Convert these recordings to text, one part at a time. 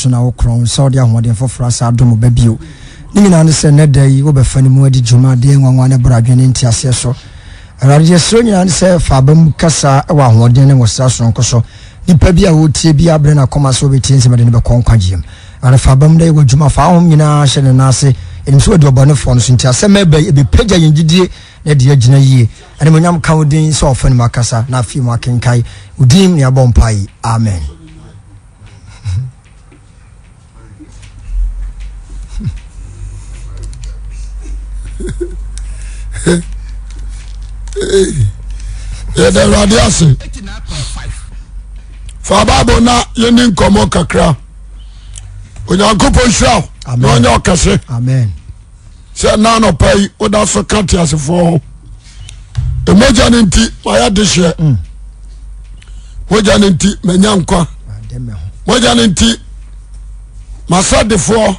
so na wokorɔn sɛ wode ahoɔden foforɔ asa adom wo ba bio. Ne nyinaa ne sɛ nnɛ da yi wobɛfa ne mu adi dwuma adeɛ nwanwa ne boro adwene ne nteaseɛ so. Awurade deɛ srɛ nyinaa ne sɛ fa aba mu kasa wɔ ahoɔden ne nwosra soronko so. Nipa bi a ɔretie bi abrɛ n'akoma sɛ ɔbɛtie nsɛm de no bɛkɔ nkwagyeɛ mu. Awurade fa aba mu na yɛ w'adwuma fa ahom nyinaa hyɛ ne nan ase. Yɛnim sɛ wadi ɔbɔnefoɔ no so nti asɛm a ɛba yi ɛbɛpagya yɛn gyidie na ɛde agyina yie. Animuonyam ka wo din sɛ ɔfa ne mu akasa na afei mu akenkae. Wo din ne abɔ mpae. Amen. Yɛda Awurade ase. Fa Bible na yɛni nkɔmmɔ kakra. Onyankopɔn nhyira wo na ɔnyɛ ɔkɛse. Amen. Sɛ na anɔpa yi woda so ka teasefoɔ ho. Mogya no nti mayɛ dehyeɛ. Mogya no nti manya nkwa. Mogya no nti masɛdefoɔ.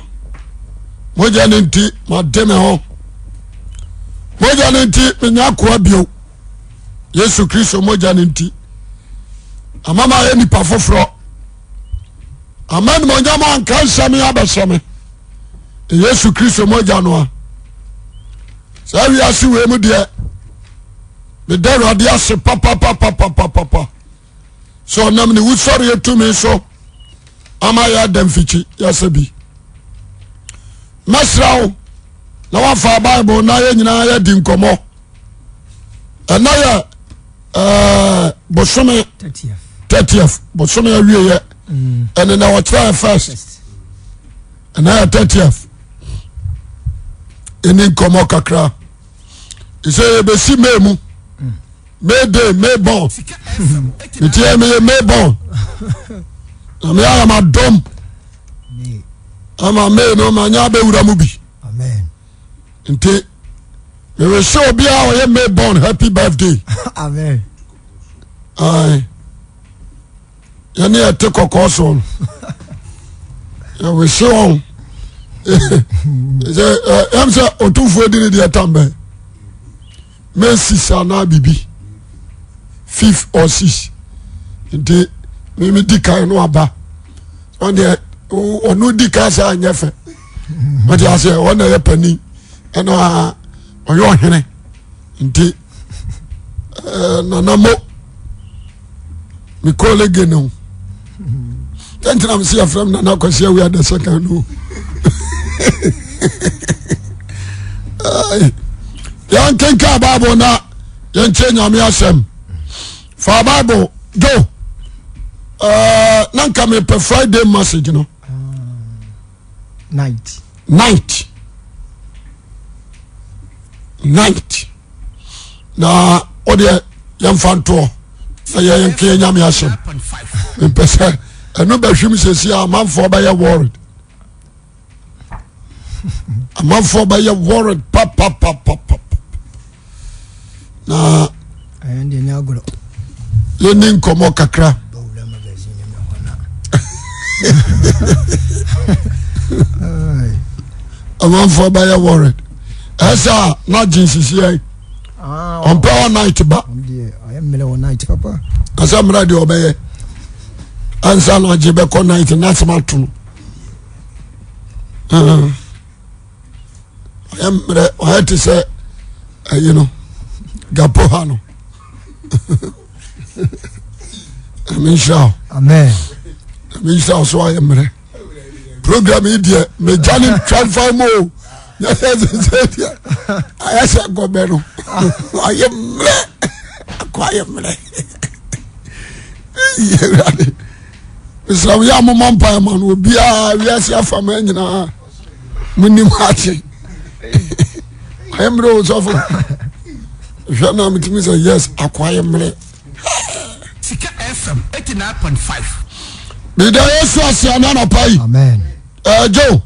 Mogya no nti made me ho. Mogya no nti menya akoa bio. Yesu Kristo mogya no nti ama mayɛ nipa foforɔ. Ama animuonyam anka nhyɛ me abɛhyɛ me. Yesu Kristo mogya no a. Saa wiase wei mu deɛ meda Awurade ase papapapapapapa sɛ ɔnam ne wusɔreɛ tumi so ama yɛ ada mfikyi yɛsɛ bi. Mɛsrɛ wo na wafa Bible na yɛ nyinaa yɛdi nkɔmmɔ. Ɛnɛ yɛ ɛɛ bosome 30th bosome awieɛ ɛne na ɔkyerɛ yɛ first ɛnɛ yɛ 30th ɛni nkɔmmɔ kakra sɛ yɛbɛsi May mu May day May born nti yɛ meyɛ May born na meyɛ ayɛ ma dɔm ama May no manya abɛwura mu bi nti mewese obiara ɔyɛ May born happy birthday. Amen. Aye. Yɛne yɛte kɔkɔɔ so no yɛwese wɔn sɛ ɛm sɛ ɔtumfoɔ di ne deɛ tam bɛn May six anaa biribi fifth or six nti mímí di kan no aba ɔn deɛ ɔno di kan sɛ anyɛ fɛ ɔte aseɛ ɔn na yɛ panin ɛna ɔyɛ ɔhene nti ɛɛ nana mo mekɔ lege no tɛntina mi si yɛfrɛ mi nana kwasi awi adasa kan no yɛn kenkan bible na yɛn kyerɛ nyame asɛm fa bible do ɛɛ na nka mi pɛ friday message no. Night. Night. Night. Na ɔdeɛ yɛmfa ntoɔ na yɛnka yɛ nyame asɛm mepɛ sɛ ɛno bɛhwem sɛsi a amanfoɔ bɛyɛ worried amanfoɔ bɛyɛ worried papapapapa na yɛni nkɔmmɔ kakra amanfoɔ bɛyɛ worried ɛsɛ a na gye nsisiɛ ah, ɔmpɛ all night ba ɛsɛ mmerɛ deɛ ɔbɛyɛ ansa na agye bɛkɔ night na asɛm ato no ah. Ɔyɛ mmerɛ ɔyɛ te sɛ ɛyi no gapo ha no ɛmi nhyira o amen ɛmi nhyira o so ayɛ mmerɛ program yi deɛ megya ne twanfa mu o yɛsɛ sɛ deɛ ayɛ sɛ gɔbɛ no ayɛ mmerɛ akɔ ayɛ mmerɛ yɛwurade mesrɛ wo yɛ a momɔ mpaeɛ ma no obiaa wiase afa ma nyinaa monim akye ayɛ mmerɛ o sɔfo hwɛ na metumi sɛ yes akɔ ayɛ mmerɛ Sika FM 89.5. Meda Yesu ase ana anɔpa yi. Amen. Ɛɛ Joe,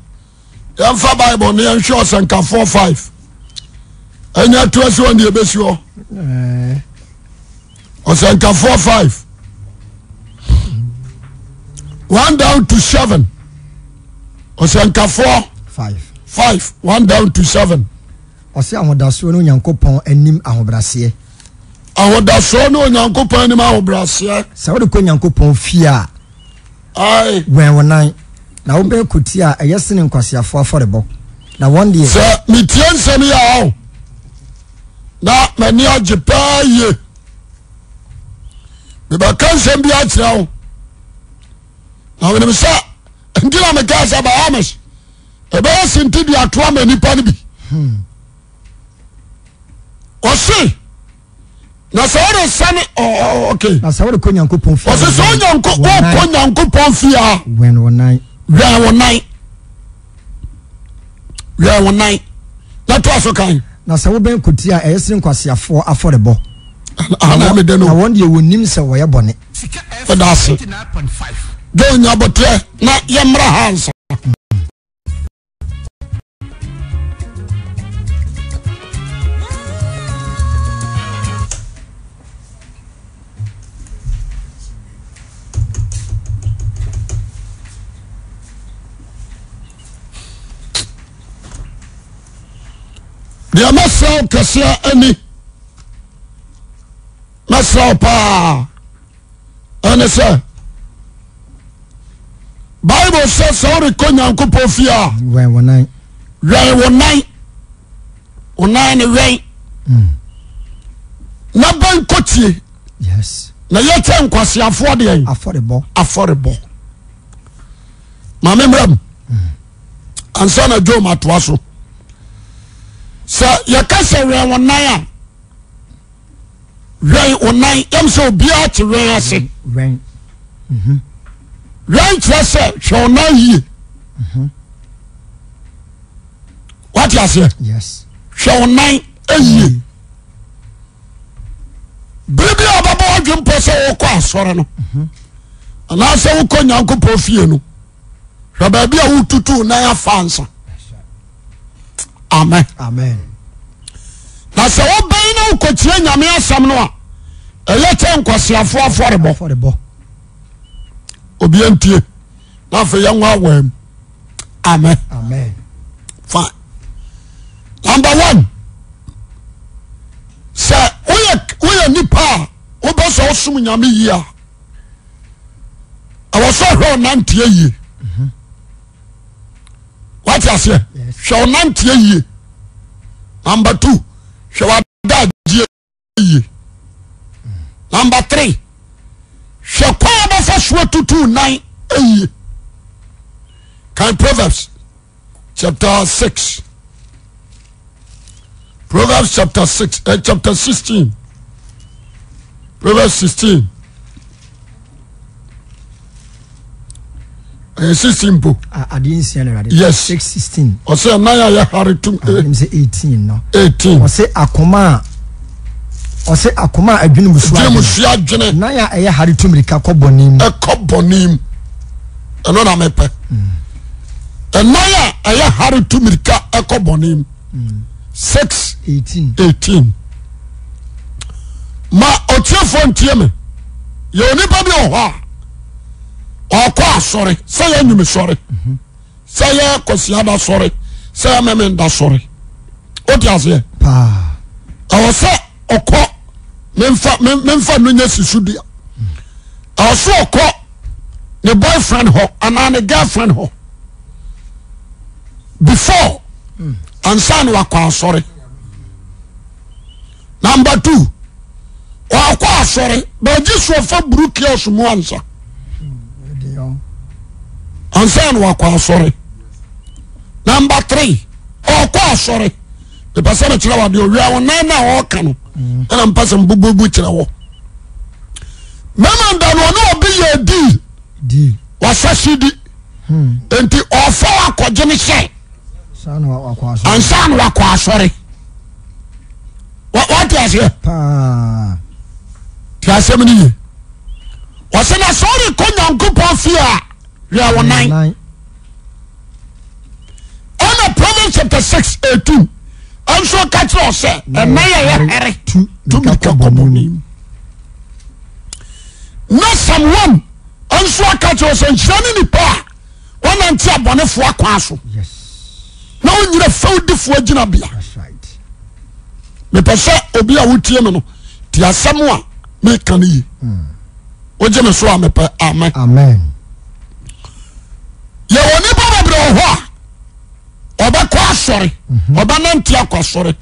yɛmfa Bible ne yɛnhwɛ ɔsɛnkafoɔ 5. Ɛnyɛ to asi hɔ ne yɛbɛsi hɔ. Ɔsɛnkafoɔ 5. 1 down to 7. Ɔsɛnkafoɔ 5. 5 1 down to 7. Ɔsɛ ahodasoɔ ne Onyankopɔn anim ahobraseɛ. Ahodasoɔ ne Onyankopɔn anim ahobraseɛ. Sɛ wode kɔ Onyankopɔn fie a, Ae. wɛn wo nan. Na wobɛn kotie a, ɛyɛ sene nkwaseafoɔ afɔrebɔ, na wɔn deɛ. Sɛ metie nsɛm yi a ɔ na m'ani agye paa yie. Mebɛka nsɛm bi akyerɛ wo na menim sɛ nti na mekaa sɛ Bahamas ɛbɛyɛ sente de ato ama nipa no bi. Ɔse na sɛ wode sane ok na sɛ wode kɔ Nyankopɔn fie ɔse sɛ wokɔ Nyankopɔn fie a wɛn wo nan wɛn wo nan wɛn wo nan na to aso kan na sɛ wobɛn kɔti a ɛyɛ sene nkwaseafoɔ afɔrebɔ na wɔn deɛ wɔnim sɛ wɔyɛ bɔne. Ɛda ase dɛ nya abɔterɛ na yɛmmra ha nsa. Deɛ mɛsrɛ wo kɛseɛ ani mɛsrɛ wo paa ɛne sɛ Bible sɛ sɛ worekɔ Nyankopɔn fie a wɛn wo nan wɛn wo nan wo nan ne wɛn hmm. na bɛn kɔtie yes na yɛkyɛ nkwaseafoɔ deɛ afɔrebɔ afɔrebɔ maame mmerɛ mu hmm. ansa na dwom atoa so sɛ yɛka sɛ wɛn wo nan a wɛn wo nan yɛm sɛ obiara te wɛn ase wɛn mhm. wɛn kyerɛ sɛ hwɛ wo nan yie mhm. wate aseɛ hwɛ wo nan yie mm. bere bi a wobɛbɔ wadwempɔ sɛ wokɔ asɔre no mhm. anaasɛ wokɔ nyankopɔn fie no hwɛ baabi a wotutu nan afa ansa amen amen na sɛ wobɛn na wokɔtie nyame asɛm no a ɛyɛ kyɛ nkwaseafoɔ afɔrebɔ obia ntie na afei yɛnwɔ awaa mu amen amen fine number one sɛ woyɛ woyɛ nipa a wobɛ sɛ wosom nyame yie a ɛwɔ sɛ ɔhwɛ ɔnanteɛ yie wate aseɛ hwɛ ɔnanteɛ yie number two hwɛ wadagyeɛ yie number three hwɛ kwan a bɛfa so atutu nan yie kan Proverbs chapter 6 Proverbs chapter 6 eh, chapter 16 Proverbs 16 ɛyɛ 16 mpo adeɛ nsia na awurade yes 6 16 ɔsɛ ɛnan a yɛhare tum anim sɛ 18 no 18 ɔsɛ akoma a ɔsɛ akoma a adwene musuo adwene musuo adwene nan a ɛyɛ hare tu mirika kɔ bɔne mu ɛkɔ bɔne mu ɛno na mepɛ ɛnan a ɛyɛ hare tu mirika ɛkɔ bɔne mu 6 18 ma ɔtiefoɔ ntie me yɛ onipa bi wɔ hɔ a ɔkɔ asɔre sɛ yɛ nwumi sɔre sɛ yɛ kwasiada sɔre sɛ yɛ mɛmɛnda sɔre wote aseɛ ɛwɔ sɛ ɔkɔ memfa memfa no nyɛ si so dua ɛwɔ sɛ ɔkɔ ne boyfriend hɔ anaa ne girlfriend hɔ before ansa na wakɔ asɔre number two wakɔ asɔre bɛgye so ɔfa buru kiosk mu ansa ansa na wakɔ asɔre number three ɔkɔ asɔre mepɛ sɛ mekyerɛ wɔ adeɛ owia wɔn nan na ɔreka no ɛna mpɛ sɛ mbububu kyerɛ wɔ mɛma nda no ɔne ɔbi yɛ dii wasase di nti ɔfa wakɔgye ne sɛ ansa na wakɔ asɔre wate aseɛ te asɛm no ye wɔsɛ na sɛ ɔrekɔ nyankopɔn fie a wia wo nan ɛna Proverbs chapter 6 18 ɛnso ka kyerɛ ɔsɛ ɛnan a ɛyɛ hɛre tu mirika kɔ bɔne mu na Psalm 1 nso aka kyerɛ sɛ nhyira ne nipa a wɔnante abɔnefoɔ akwan so na wonyina fɛwdifoɔ gyinabea mepɛ sɛ obi a wotie me no te asɛm a meka no yi hmm. wogye me so a mepɛ amen yɛwɔ asɔre, ɔbɛnante akɔ asɔre,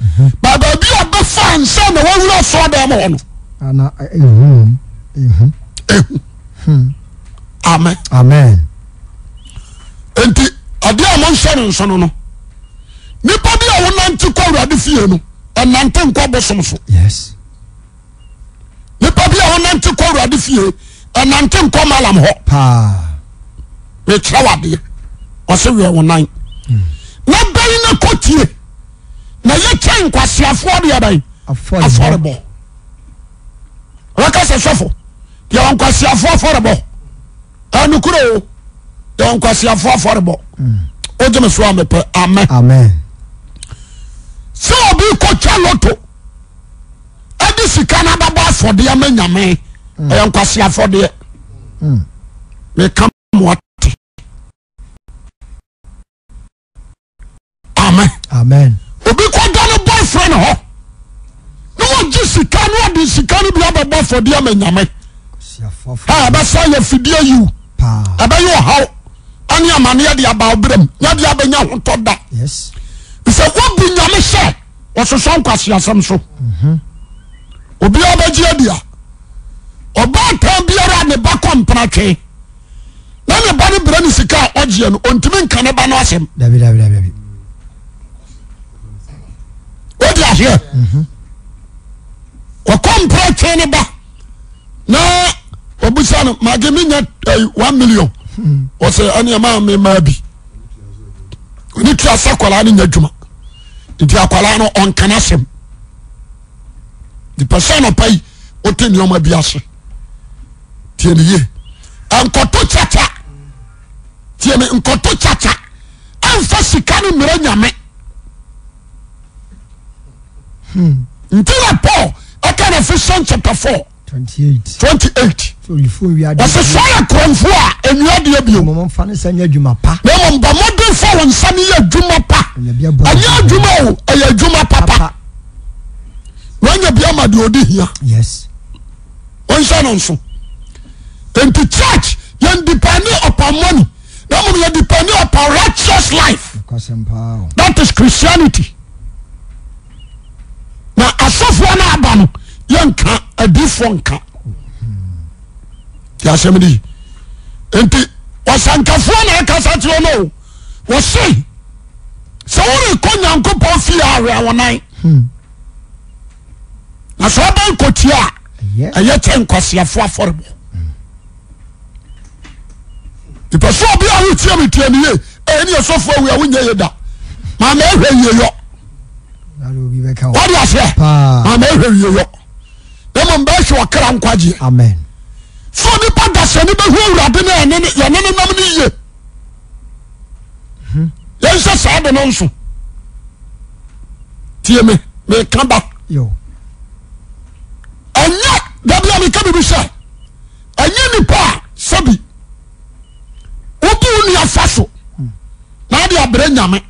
ba baabi a ɔbɛfa ansa na wawura asɔre dan mu hɔ no. Ana ehu ehu. Ehu. Hmm. Amen. Amen. Nti adeɛ a monhyɛ no nso no no nipa bi a wonante kɔ awurade fie no ɛnante nkɔ bosom so. Yes. Nipa bi a wonante kɔ awurade fie ɛnante nkɔ malam hɔ. Paa. Mekyerɛ wo adeɛ ɔsɛ wia wo nan. Hmm. Na bɛn na kɔ tie na yɛ kyɛn nkwaseafoɔ deɛ bɛn afɔrebɔ. Wɔka sɛ sɔfo yɛ wɔn nkwaseafoɔ afɔrebɔ. Ɛnukuro o yɛ wɔn nkwaseafoɔ afɔrebɔ. Hmm. O gyeme so a mepɛ amen. Amen. Sɛ obi kɔ twa loto. ɛde sika no abɛbɔ afɔdeɛ ama nyame mm. ɛyɛ nkwasi afɔdeɛ mm. meka mo ate amen amen obi kɔda no boyfriend hɔ na wɔgye sika na ɔde sika no bi abɛbɔ afɔdeɛ ama nyame ɛbɛsa yɛ fidie yiw ɛbɛyɛ ɔhaw ɛne amaneɛ de aba ɔbrɛm nyadeɛ abɛnya hotɔ da sɛ wobu nyame sɛ wɔsosɔ nkwaseasɛm so obiara bɛgye adi a ɔbaatan biara ne ba kɔ mpena twe na ne ba no brɛ ne sika a ɔgyeɛ no ɔntumi nka ne ba no asɛm wode aseɛ mhm. ɔkɔ mpena twe ne ba na ɔbusa no magye menya 1 eh, million ɔsɛ ɛneɛ maa memaa bi ɔne tua sɛ akwadaa no nya adwuma nti akwadaa no ɔnka n'asɛm nipa sɛ anɔpa yi wote nneɛma bi ase tie ne yie nkɔto kyakya tie me nkɔto kyakya ɛnfa sika no mmerɛ nyame hmm. nti na Paul ɛka na Ephesians chapter 4 28 Wɔse sɛ ɔyɛ korɔmfoɔ a, ɛnwia adeɛ bio. Na mmom bɔ mmɔden fa wo nsa no yɛ adwuma pa. Ɛnyɛ adwuma o, ɛyɛ adwuma papa. Wanya bi ama deɛ ɔdi hia. Wɔnhyɛ no nso. Nti church yɛn depend upon money. Na mmom yɛ depend upon righteous life. That is Christianity. Na asɔfoɔ no aba no yɛnka adiifoɔ nka ti asɛm no yi nti ɔsɛnkafoɔ na ɛkasa kyerɛ no o wɔse sɛ worekɔ Nyankopɔn fie a awea wo nan hmm. na sɛ ɔbɛn kɔtie a ɛyɛ kyɛ nkwaseafoɔ afɔrebɔ nipa sɛ obi a wotie me tie me yie ɛyɛ ne ɛsɔfo awu a wonyɛ yie da maame ɛhwɛ yie yɔ wode aseɛ maame ɛhwɛ yie yɔ na mmom bɛhwɛ ɔkra nkwagyeɛ amen so nipa da sɛ ne bɛhu awurade ne yɛne ne nam ne yie hmm. yɛnhyɛ saa de no nso tie me meka ba ɛnyɛ dabi a meka biribi sɛ ɛnyɛ nipa a sɛbi wobu wo nua fa so na ade abrɛ nyame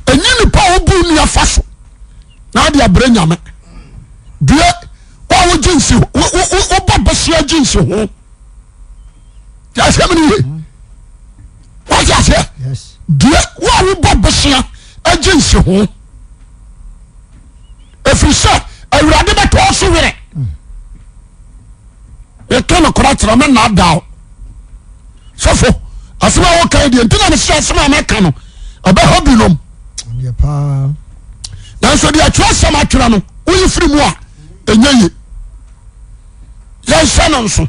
ɛnyɛ nipa a wobu wo nua fa so na ade abrɛ nyame due wo a wogye nsi wobɔ bɛsia gye nsi ho yɛasɛm no ye wagye aseɛ due wo a wobɔ bɛsia gye nsi ho ɛfiri sɛ awurade bɛtɔ so werɛ meka nokora kyerɛ me nnaadaw sɔfo asɛm a wɔka deɛ nti na mesɛ asɛm a mɛka no ɛbɛha binom nanso deɛ atwerɛ sɛm atwerɛ no woyi firi mu a ɛnyɛ ye yɛnhyɛ no nso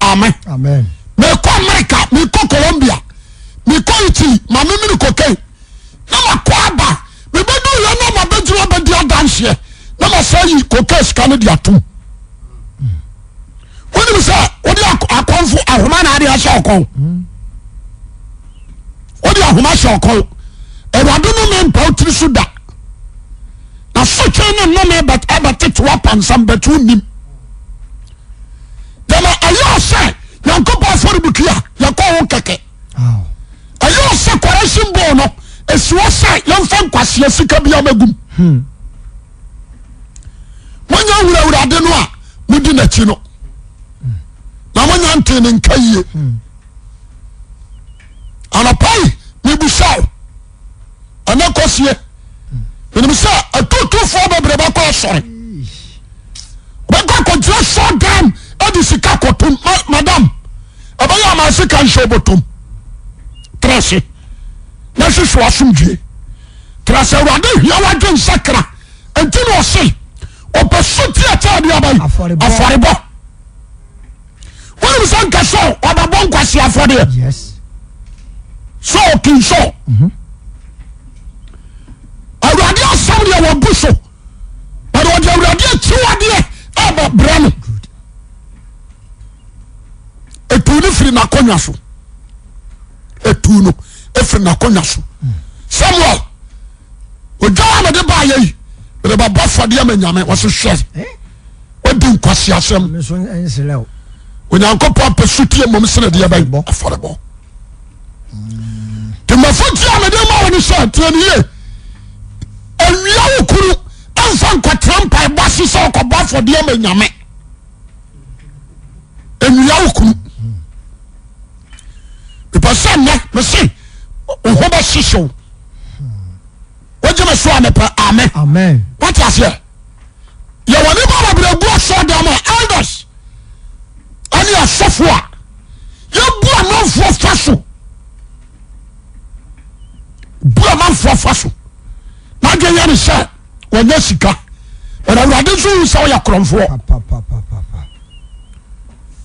amen mekɔ Amerika mekɔ Colombia mekɔ Italy ma memene cocaine na makɔ aba mebɛdu yɛ na mabɛgyina bɛdi adanseɛ na masa yi koka sika no de atom wonim sɛ wode akɔmfo ahoma na ade ahyɛ ɔkɔn wode ahoma hyɛ ɔkɔn awurade no me mpa wotiri so da na sotwe ne nnome ɛbɛtete wapansam bɛte wonim dɛma ɛyɛ sɛ nyankopɔn afɔrebukyia yɛkɔ ho kɛkɛ ɛyɛ ɔsɛ correction bowl no esi hɔ sɛ yɛmfa nkwaseɛ sika bi amagum hmm. monya wura awurade no a modi n'akyi no na monya ntee ne nka yie hmm. anɔpa yi mebusa asɔre. Wobɛkɔ akɔgyina sɔ dam de sika kɔtom. Madam, ɛbɛyɛ ama sika nhyɛ wobɔtom. Tra ase na hwehwɛ w'asomdwie. Tra ase, Awurade hia w'adwen sakra. Nti na ɔse ɔpɛ sotie kyɛ adeɛ abayi afɔrebɔ. Wonim sɛ nka sɛ ɔbɛbɔ nkwasi afɔdeɛ. Yes. So ɔkin so. Awurade asɛm deɛ wɔbu so. But ɔde Awurade akyiwadeɛ ɛbɔ brɛ no. Etu no firi n'akonnwa so. Etu no efiri n'akonnwa so. Samuel, odwa a mede baayɛ yi, mede bɛbɔ afɔdeɛ ma Nyame. Wɔsi hwɛ, wadi nkwasi asɛm. Onyankopɔn pɛ sotie mmom sene deɛ bɛn afɔrebɔ. Nti mafotuo a mede ma wo ne sɛ tie ne yie. Awia wo kunu ɛmfa nkɔtena mpaebɔ ase sɛ ɔkɔbɔ afɔdeɛ ma Nyame. Awia wo kunu. Mepɛ sɛ nnɛ mese wo ho bɛhyehye wo. Wogye me so a mepɛ amen. Wate aseɛ? Yɛwɔ nnipa bebree gu asɔredan mu a elders ɛne asɔfo a yɛbu amanfoɔ fa so bu amanfoɔ fa so n'adwene yɛ ne sɛ wɔnyɛ sika but awurade nso hu sɛ ɔyɛ korɔmfoɔ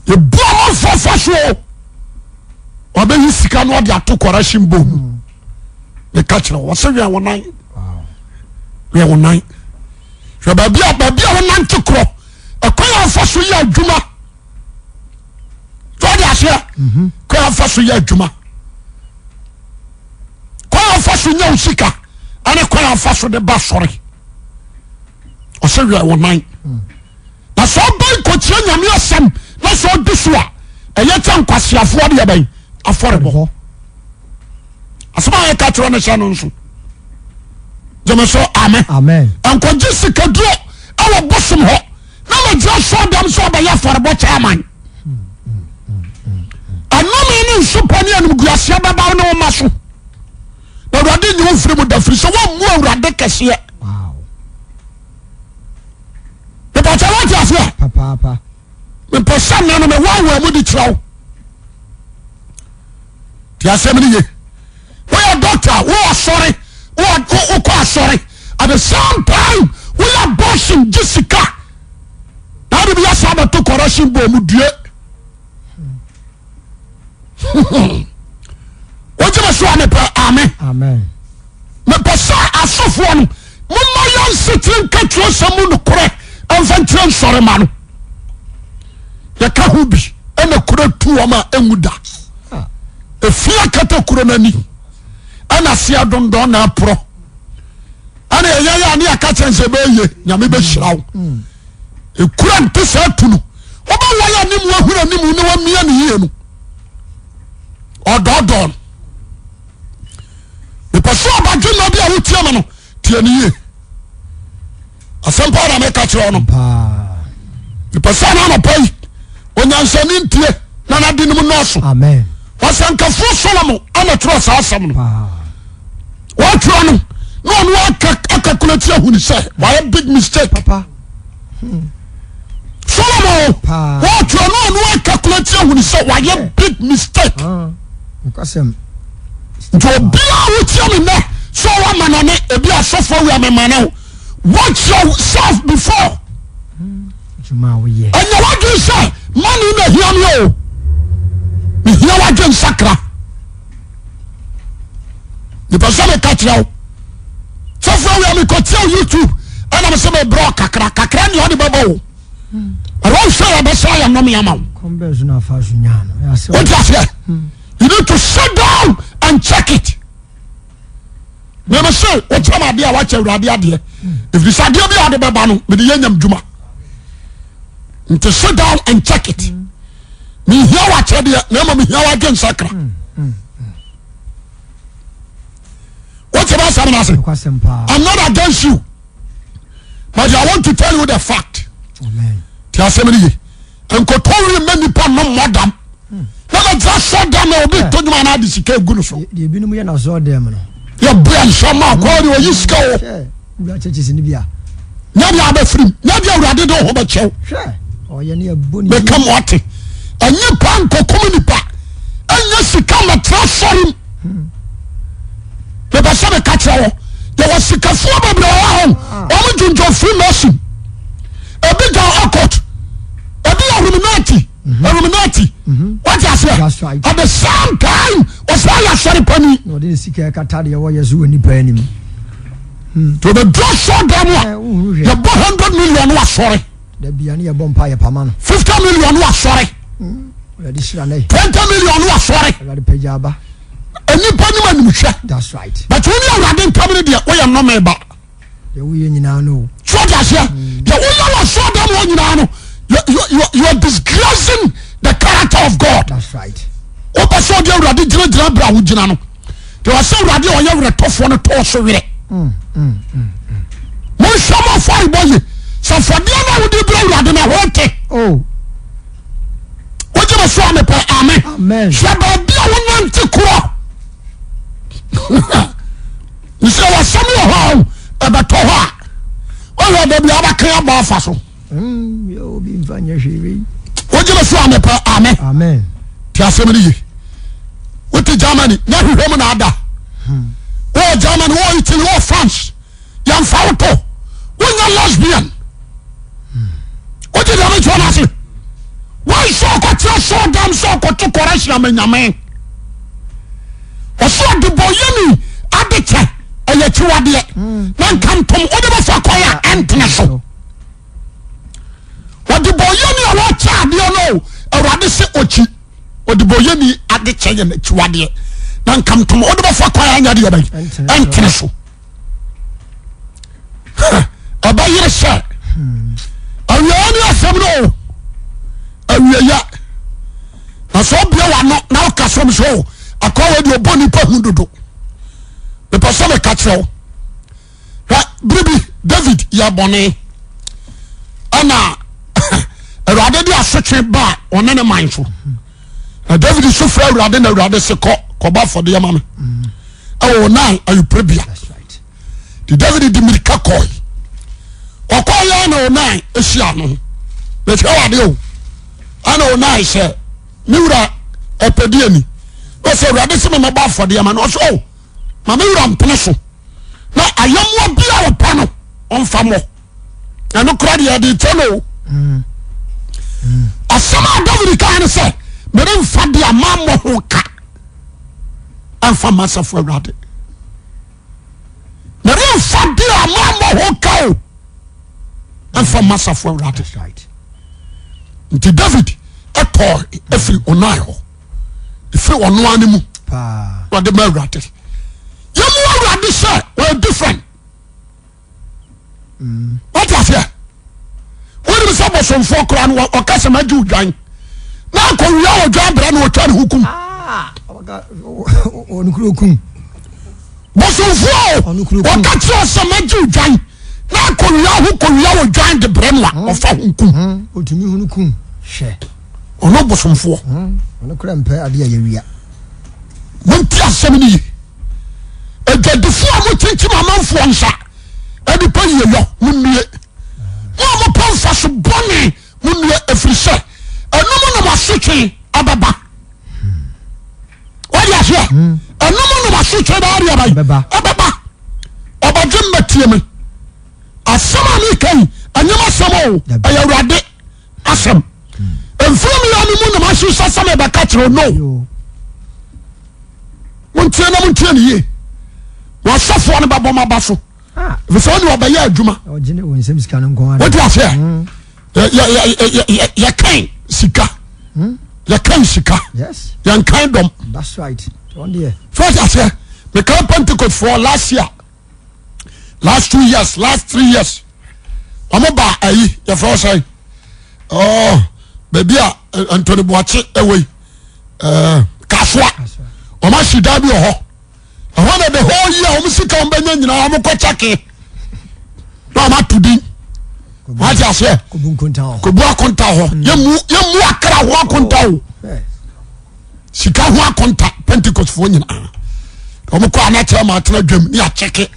yɛbu amanfoɔ fa so ɔbɛyi sika no ɔde ato kɔrɛhyen bom hmm. meka kyerɛ wɔ sɛ wɛn wo nan wɛn wo nan hwɛ baabi a baabi a wonante korɔ ɛkwan a ɔfa so yɛ adwuma tó ɔde aseɛ mhm. kwan a ɔfa so yɛ adwuma kwan a ɔfa so nya osika ɛne kwan a ɔfa so de ba sɔre ɔsɛ wia wɔn nan na sɛ ɔbɛn kɔkyerɛ nyame asɛm na sɛ ɔdi so a ɛyɛ kyɛ nkwaseafoɔ deɛ bɛn afɔrebɔ asɛm a yɛka kyerɛ no hyɛ no nso gyeme so amen nkɔgye sikaduro ɛwɔ bosom hɔ na magyina sɔ dɛm sɛ ɔbɛyɛ afɔrebɔ kyɛ aman ɛnome ne nsopa ne animguaseɛ bɛba wo ne wo ma so na awurade nyi wo mfiri mu da firi sɛ woammu awurade kɛseɛ mepɛkyɛ wote aseɛ mepɛ sɛ nna no mewaawa mu de kyerɛ wo te asɛm no ye woyɛ doctor wowɔ asɔre wokɔ asɔre at the same time woyɛ abortion gye sika na wode bi asa abɛto correction bɔ mu due wogye me so a mepɛ ame mepɛ sɛ asɔfoɔ no momma yɛ nsetire nka twerɛsɛm mu nokorɛ ɛmfa nkyerɛ nsɔre ma no yɛka ho bi ɛna kuro tu wɔn a ɛnwu da ɛfi akata kuro no ani ɛna aseɛ dondɔn na aporɔ ɛna ɛyɛ yɛ a ne yɛka kyɛn sɛ ɛbɛyɛ nyame bɛhyira wo ekura nte saa tu no wobɛwɔ yɛ anim wahunu anim ne wamia ne yie no ɔdɔɔdɔɔ no mepɛ sɛ ɔbadwe nna bi a wotie me no tie ne yie asɛm paa na meka kyerɛ no mepɛ sɛ na anɔpa yi onyansani ntie na nade no mu nɔɔso ɔsɛnkafoɔ Solomon ana twerɛ saa asɛm no wɔtwerɛ no na ɔno akakulati ahunu sɛ wayɛ big mistake papa Solomon wɔtwerɛ no ɔno akakulati ahunu sɛ wayɛ big mistake ah, nti obiara wotia me nnɛ sɛ ɔwɔ amanɔne ebi asɔfoɔ wi amemane wo watch yourself before ɛnyɛ wadwen sɛ money na hia me o mehia wadwen sakra mepɛ sɛ meka kyerɛ wo sɔfoɔ wia mekɔtia wo youtube ɛna me sɛ mebrɛ kakra kakra nea ɔde bɛbɔ wo ɛwɔ nhwɛ yɛ bɛsɛ ayɛ nnome ama wo wote aseɛ you need to sit down and check it mɛmɛ sɛ wokyerɛ m adeɛ a woakyɛ awurade adeɛ ɛfiri sɛ adeɛ bi a wode bɛba no mede yɛ nyam dwuma nti sit down and check it mehia w'akyɛdeɛ na mmom mehia w'adwe nsakra wote bɛ asɛm no ase I'm not against you but I want to tell you the fact ti asɛm no ye nkotɔ wiri mma nipa no mmɔ dam na ma gyina sɔ dam na obi to nwuma na ade sika egu no so. Deɛ ebinom yɛ na sɔ dɛm no. Yɛ bu ɛnhyɛ ma akɔɔ de oyi sika o. Wura churches ni bi a. Nyɛ deɛ abɛfirim, nyɛ deɛ awurade de wo ho bɛkyɛw. Meka mo ate, ɛnyɛ pa nkɔkum nipa, ɛnyɛ sika mɛtra sɔre mu. Mepɛ sɛ meka kyerɛ wɔ, yɛwɔ sikafoɔ bebree wɔ hɔ, wɔn dwondwon Freemason, ebi gya occult, ebi yɛ Illuminati, Illuminati. Wate aseɛ? At the same time, ɔsɛ ɔyɛ asɔre panin. Na ɔde ne sika ɛkata deɛ wɔyɛ so wɔ nipa anim. Nti ɔbɛduru asɔre mu a yɛbɔ 100 million no asɔre. Dabia ne yɛbɔ mpa yɛ pama no. 50 million no asɔre. 20 million no asɔre. Awurade pagya aba. Nipa nim animhwɛ. That's right. But wo ne Awurade ntam no deɛ woyɛ nnome ba. Deɛ woyɛ nyinaa no. So ɔde aseɛ. Deɛ woyɛ wɔ asɔre dɛm hɔ nyinaa no you you are disgracing the character of God. That's right. Wopɛ sɛ ɔde Awurade gyinagyina berɛ a wogyina no. Deɛ ɔsɛ Awurade a ɔyɛ werɛtɔfoɔ no tɔɔ so werɛ. Monhwɛ mo afɔrebɔ ye sɛ afɔdeɛ no a wode brɛ Awurade no ɛho te. Oh. Wogye me so a mepɛ amen. Amen. Hwɛ baabi a wonante korɔ. Mesɛ wɔsɛm wɔ hɔ a ɛbɛtɔ hɔ a wohwɛ da bi a wobɛka abɔ afa so. Wogye me so a mepɛ amen. Amen. Ti asɛm no ye. Wote Germany na hwehwɛ mu na ada. Wowɔ Germany, wowɔ Italy, wowɔ France. Yɛmfa wo to. Wonyɛ lesbian. Wogye deɛ mekyerɛ no ase. Wɔnhyɛ ɔkɔtena sɔɔ dam sɛ ɔkɔto kɔrɛhyɛ ama nyame. Ɔsɛ ɔdebɔyɛni ade kyɛ ɛyɛ akyiwadeɛ na nkantom wode bɛfa kwan a ɛntene so. Ɔdebɔyɛni a wɔkyɛ adeɛ no awurade sɛ ɔkyi ɔdebɔyɛni ade kyɛ yɛ n'akyiwadeɛ na nkantom wode bɛfa kwan a ɛnyɛ deɛ bɛn ɛntene so. Ɛbɛyere sɛ awieɛ ne asɛm no o awieɛ na sɛ ɔbea w'ano na ɔka sɛm sɛ o akɔwɛ deɛ ɔbɔ nipa hu dodo mepɛ sɛ meka kyerɛ wo hwɛ bere bi David yɛ bɔne ɛna awurade de asotwe ba ɔne ne man so na David so frɛ awurade na awurade se kɔ kɔbɔ afɔdeɛ ma me ɛwɔ ɔnan ayuporebea nti David de mirika kɔe ɔkɔe yɛ na ɔnan ahyia no mehwɛ wade o ɛna ɔnan sɛ me wura ɛpɛdeɛ ni na ɔsɛ awurade sɛ memɛbɔ afɔdeɛ ma no ɔsɛ o ma me wura mpene so na ayɛmmoa bi a ɔpɛ no ɔmfa mmɔ ɛno kora deɛ ɛde kyɛ no o asɛm a David kaa ne sɛ meremfa deɛ mammɔ ho ka ɛmfa ma asafo awurade meremfa deɛ mammɔ ho ka o ɛmfa ma asafo awurade nti David ɛtɔɔ ɛfiri ɔnan hɔ ɛfiri ɔnoa no mu ɔde ma awurade yɛmu awurade sɛ ɔyɛ different wate aseɛ wonim sɛ bosomfoɔ koraa no ɔka sɛ magye odwan na akɔwia odwan brɛ no ɔtwa ne ho kum ah, bosomfoɔ ɔka kyerɛ sɛ magye odwan na akɔwia ho kɔwia odwan de brɛ no a hmm. ɔfa ho kum hmm. ɔtumi hunu kum hwɛ ɔno bosomfoɔ hmm. ɔno kora mpɛ adeɛ a yɛwia monti asɛm no ye Adwadifoɔ a mokyinkyim amanfoɔ nsa de pɛ yieyɔ, monnue! Mo a mopɛ mfaso bɔne, monnue, ɛfiri sɛ ɛno mu na mo asotwe ɛbɛba. Wode aseɛ? Ɛno mu na mo asotwe bɛyɛ deɛ bɛn? Ɛbɛba. Ɔbadwe mma tie me. Asɛm a meka yi, ɛnyɛ m'asɛm o, ɛyɛ Awurade asɛm. Mfiri me ya no mu na mahyehyɛ sɛ mebɛka kyerɛ no. Montie na montie ne yie. Wɔasɔfoɔ no bɛbɔ maba so. Ah. Ɛfiri sɛ ɔne ɔbɛyɛ adwuma. Wote aseɛ? Hmm. Yɛkan sika. Hmm. Yɛkan sika. Yɛnkan dɔm. So wote aseɛ? Mekan Pentecost foɔ last year. Last 2 years, last 3 years. Wɔn ba ayi yɛfrɛ wɔ sɛn? Oh, baabi a eh, Anthony Boakye ɛwɔ yi. Eh, Kasoa. Wɔn asi dan bi wɔ hɔ. Ɛhɔ na the whole year wɔn sika wɔn bɛnya nyinaa wɔn kɔ kyɛke. Na wɔn ato din. Wɔn ate aseɛ. Kobu akonta hɔ. Yɛmu yɛmu akra ho akonta o. Sika ho akonta Pentecost foɔ nyinaa. Wɔn kɔ anakyɛ ma atena dwam ne akyɛke.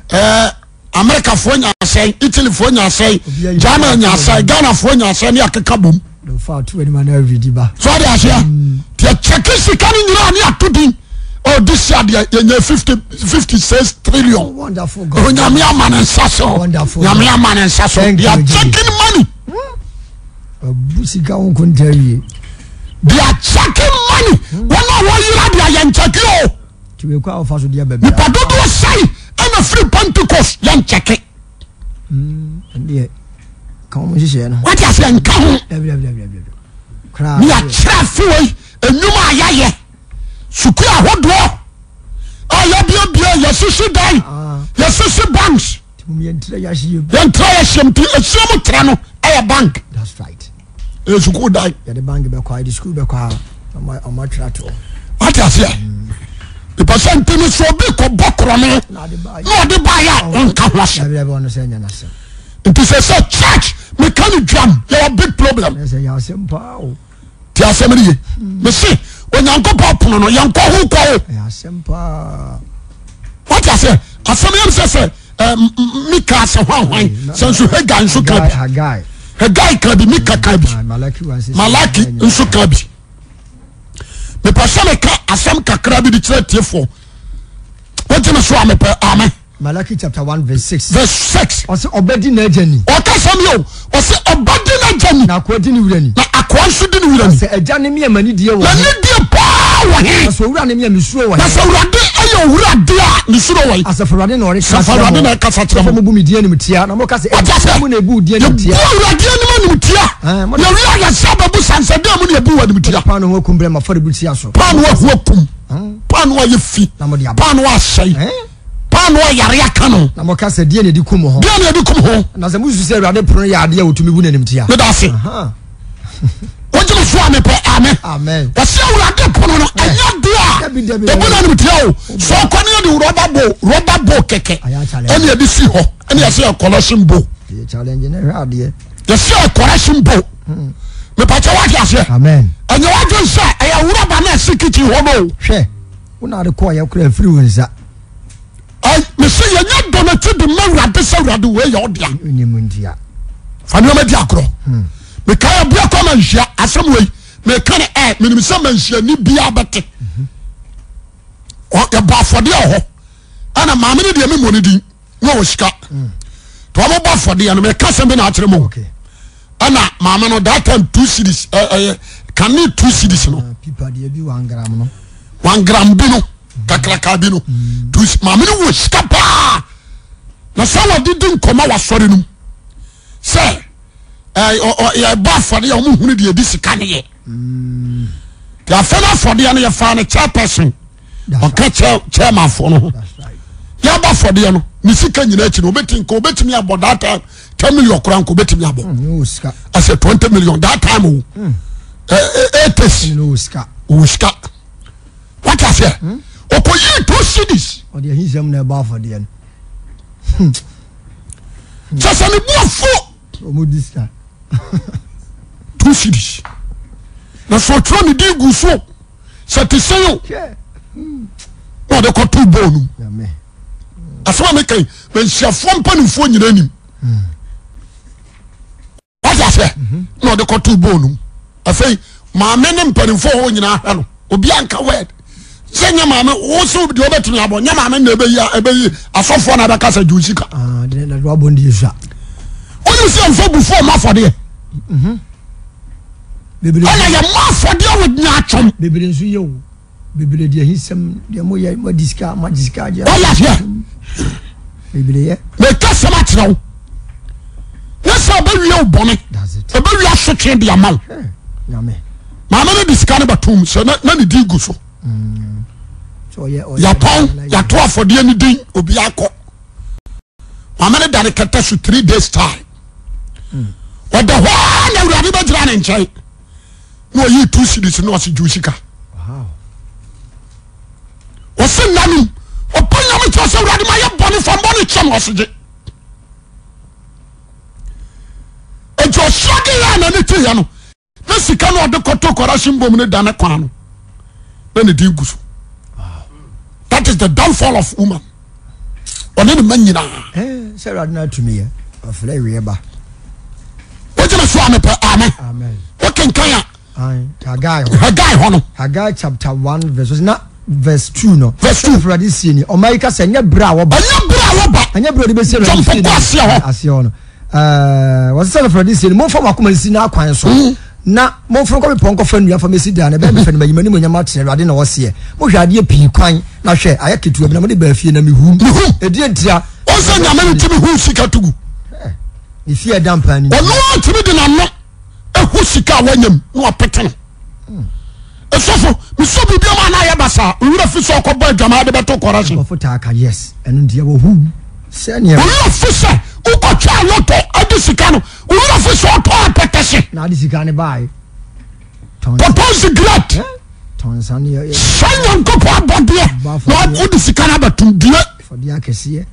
Ɛɛ. Eh, Amerikafoɔ nya asɛn, Italyfoɔ nya asɛn, German nya asɛn, Ghanafoɔ nya asɛn ne akeka bom. So ɔde aseɛ nti ɛkyɛke sika no nyinaa ne ato din. Oh, this year deɛ yɛnya 56 trillion. Onyame ama ne nsa so. Nyame ama ne nsa so. They are checking money. Abu sika ho nkonta awie. They are checking money. Wɔn a wɔyera deɛ yɛn kyɛke o. Tumi kɔ a wɔfa so deɛ baabi. Nipa dodoɔ sɛn ɛna firi Pentecost yɛn kyɛke. Ɛdeɛ ka wɔn nhyehyɛɛ no. Wate aseɛ nka ho. Dabi dabi dabi dabi. Koraa. Ne yɛakyerɛ afe wei enyuma a yɛayɛ sukuu ahodoɔ a yɛabiebie yɛsisi dan ah. yɛsisi banks. Yɛntra yɛahyia yɛntra nti ehyia mu tra no ɛyɛ bank. That's right. Ɛyɛ sukuu dan. Yɛde bank bɛkɔ a yɛde sukuu bɛkɔ a ɔmo atwerɛ ato. Wate aseɛ nipa sɛ nti no sɛ obi kɔ bɔ korɔno na ɔde baayɛ a ɔnka ho asɛm. Nti sɛ sɛ church meka no dwam yɛwɔ big problem. Ti asɛm no ye mese Onyankopɔn pono no yɛnkɔ ho kɔ o. Wate aseɛ asɛm yɛm sɛ sɛ Mika sɛ hwan hwan sɛ nso Hagai nso ka bi Hagai ka bi Mika ka bi Malaki nso ka bi mepɛ sɛ meka asɛm kakra bi de kyerɛ atiefoɔ wogye me so a mepɛ amen. Malachi chapter 1 verse 6. Verse 6. Ɔsɛ ɔbɛdi n'agya ni. Ɔka sɛm yɛ o. Ɔsɛ ɔbɛdi n'agya ni. Na akoa di ne wura ni. Na akoa nso di ne wura ni. Na sɛ agya ne me a m'ani die wɔ he. M'ani die paa wɔ he. Na sɛ owura ne me a me suro wɔ he. Na sɛ awurade yɛ owura de a me suro wɔ he. Asafo awurade na ɔrekasa kyerɛ mo. Asafo awurade na ɛkasa kyerɛ mo. Sɛ mo bu me din animtia na mo ka sɛ ɛdeɛn mu na ebu wo din animtia. Yɛbu awurade anim animtia. Yɛwie a yɛsɛ bɛbu sansa deɛ mu na yɛbu wɔ animtia. Paano ho akum brɛ m'afɔrebukyia so. Paano ho akum. Paano ayɛ fi. Paano asɛe. Paano a yare aka no. Na moka sɛ, Deɛn na ɛdi kum ho? Deɛn na ɛdi kum ho? Na sɛ mosusu sɛ Awurade pono yɛ adeɛ a wɔtumi bu no animtia. Meda ase. Wogye me so a mepɛ amen. Amen. Wɔsi Awurade pono no ɛnyɛ adeɛ a ɛbu no animtia o. Sɛ ɔkɔ ne yɛde rɔba bo rɔba bo kɛkɛ ɛne yɛde si hɔ ɛne yɛsɛ yɛ kɔlɛsin bo. Yɛsɛ yɛ kɔlɛsin bo. Mepɛkyɛ wate aseɛ. Amen. Ɛnyɛ wadwen sɛ ɛyɛ rɔba na ɛsi kitchen hɔ no. Hwɛ. Wo na ade kɔɔ yɛ koraa firi wo nsa. Mese yɛnyɛ dɔnɔti de ma awurade sɛ awurade wei yɛ ɔdea. Onim ntia. Fa nneɛma di agorɔ. Hmm. Mekae aboa kɔ manhyia asɛm wei meka no ɛ menim sɛ manhyia ni biara bɛte. Mhm. Yɛbɔ afɔdeɛ wɔ hɔ ɛna maame no deɛ memmɔ no din. na ɔwɔ sika nti wɔn bɔ afɔdeɛ no mɛka sɛm bi na akyerɛ mu ɛna maame no that time two cities ɛyɛ kane two cities no ah, no one gram bi no kakraka bi no mm. two maame no wɔ sika paa na sɛ wɔde di nkɔmɔ wɔ asɔre no mu sɛ ɛɛ yɛbɔ afɔdeɛ a wɔn hunu deɛ ɛdi sika no yɛ mm. te afɛ no afɔdeɛ no yɛfa no chairperson. Ɔka chairmanfoɔ no ho yɛaba afɔdeɛ no ne sika nyina akyi no obɛtumi nka obɛtumi abɔ that time ten million koraa nka obɛtumi abɔ hmm, asɛ 20 million that time o hmm. eighties owó sika wate aseɛ hmm. ɔkɔyii two cities kyɛ sɛ ne bu afu two cities na sɛ ɔtwerɛ ne din gu so sɛ te sɛn o na ɔde kɔto bɔɔl no mu asɛm a meka yi manhyiafoɔ mpanimfoɔ nyina anim wate aseɛ na ɔde kɔto bɔɔl no mu afei maame ne mpanimfoɔ hɔ nyinaa hwɛ no obi anka word sɛ nyɛ maame wo sɛ deɛ wobɛtumi abɔ nyɛ maame na ɛbɛyi ɛbɛyi asɔfoɔ na ɛbɛka sɛ dwo sika ah, wonim sɛ mfa bufoɔ ma afɔdeɛ mhm. Ɛna yɛ mɔ afɔdeɛ wɔ nyaatwom. Bebree nso yɛ o. Bebree deɛ ahisɛm deɛ mo yɛ mo adi sika mo agye sika agye. Wɔyɛ aseɛ. Bebree yɛ. Meka sɛm akyerɛ wo. Ne sɛ ɔbɛwie wo bɔne. Ɔbɛwie asotwe de ama wo. Nyame. Maame no de sika no bɛtom sɛ na ne din gu so. Mm. Yɛtɔn yɛato afɔdeɛ no din obi akɔ. Maame no da ne kɛtɛ so 3 days time. Ɔda hɔ ara na awurade bɛgyina ne nkyɛn na ɔyii two cedis na ɔse gye sika. Ɔse nna nom ɔpɛ nyame kyerɛ sɛ awurade ma yɛ bɔne fa mbɔne kyɛ no ɔse gye. Nti ɔhyɛ yɛ a n'ani teeɛ no na sika no ɔde kɔtɔ correction bom no da ne kwan no na ne din gu so. That is the downfall of woman. Ɔne ne ma nyinaa. Sɛ Awurade no atumi yɛ, ɔfrɛ awie ba. Wogyina so a mepɛ amen. Wokenkan a. Haggai hɔ. Haggai hɔ no. Haggai chapter 1 verse na verse 2 no. Verse 2. Awurade sie ni. Ɔma yi ka sɛ ɛnyɛ bere a wɔba. Ɛnyɛ bere a wɔba. Ɛnyɛ bere a wɔde bɛsi Awurade fie. Jɔnpɔkɔ aseɛ hɔ. Aseɛ hɔ no. Wɔsɛ sɛ Awurade sie ni. Momfa mo akoma nsi n'akwan so. Na momforo nkɔ bepɔ nkɔfa nnua mfa mɛsi dan no, ɛbɛyɛ me fɛ na mayi m'animuonyam akyerɛ, Awurade na ɔseɛ. Mohwɛ adeɛ pii kwan, na hwɛ, ayɛ ketewa bi, na mode baa fie, na mehum. Mehum. Ɛdeɛn ntira? Wɔn sɛ Nyame no tumi hu sika to gu. Ne fie ɛda mpan no. Ɔno ara tumi de n'ano ehu sika a wanya mu na wapete no. Esɔfo, mesɔ biribi ama na ayɛ basaa, owura fi sɛ ɔkɔbɔ adwamaa de bɛto kɔrɛhye. Nkurɔfo taa ka yes, ɛno nti ɛwɔ hu sɛ nea. Owura fi sɛ wokɔtwaa lotto adi sika no, owura fi sɛ ɔtɔ apɛtɛhye. Na ade sika no baae. Tɔtɔ sigaret. Tɔn nsa no yɛ. Sɛ Nyankopɔn abɔdeɛ na wode sika no abɛtom due. Afɔdeɛ akɛseɛ.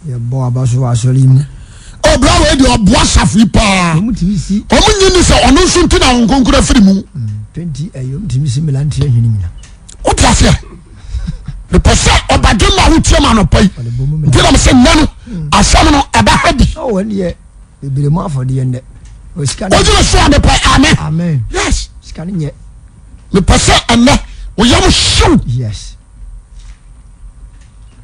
Yɛbɔ aba so wɔ asɔre yi mu. Ɔbra wei deɛ ɔboa asafo yi paa. Wɔn tumi si. Wɔn nyi ni sɛ ɔno nso nti na wɔn nkonkoro afiri mu. 20 ɛyɛ wɔn tumi si mmeranteɛ hwene nyina. Wote aseɛ? Mepɛ sɛ ɔbadwe ma wotie ma anɔpa yi. Nti na mesɛ nnɛ no asɛm no ɛbɛ ha bi. Ɔwɔ deɛ bebree mu afɔdeɛ nnɛ. Wogyina so a mepɛ amen. Amen. Yes. Sika no nyɛ. Mepɛ sɛ ɛnnɛ woyam hyew. Yes.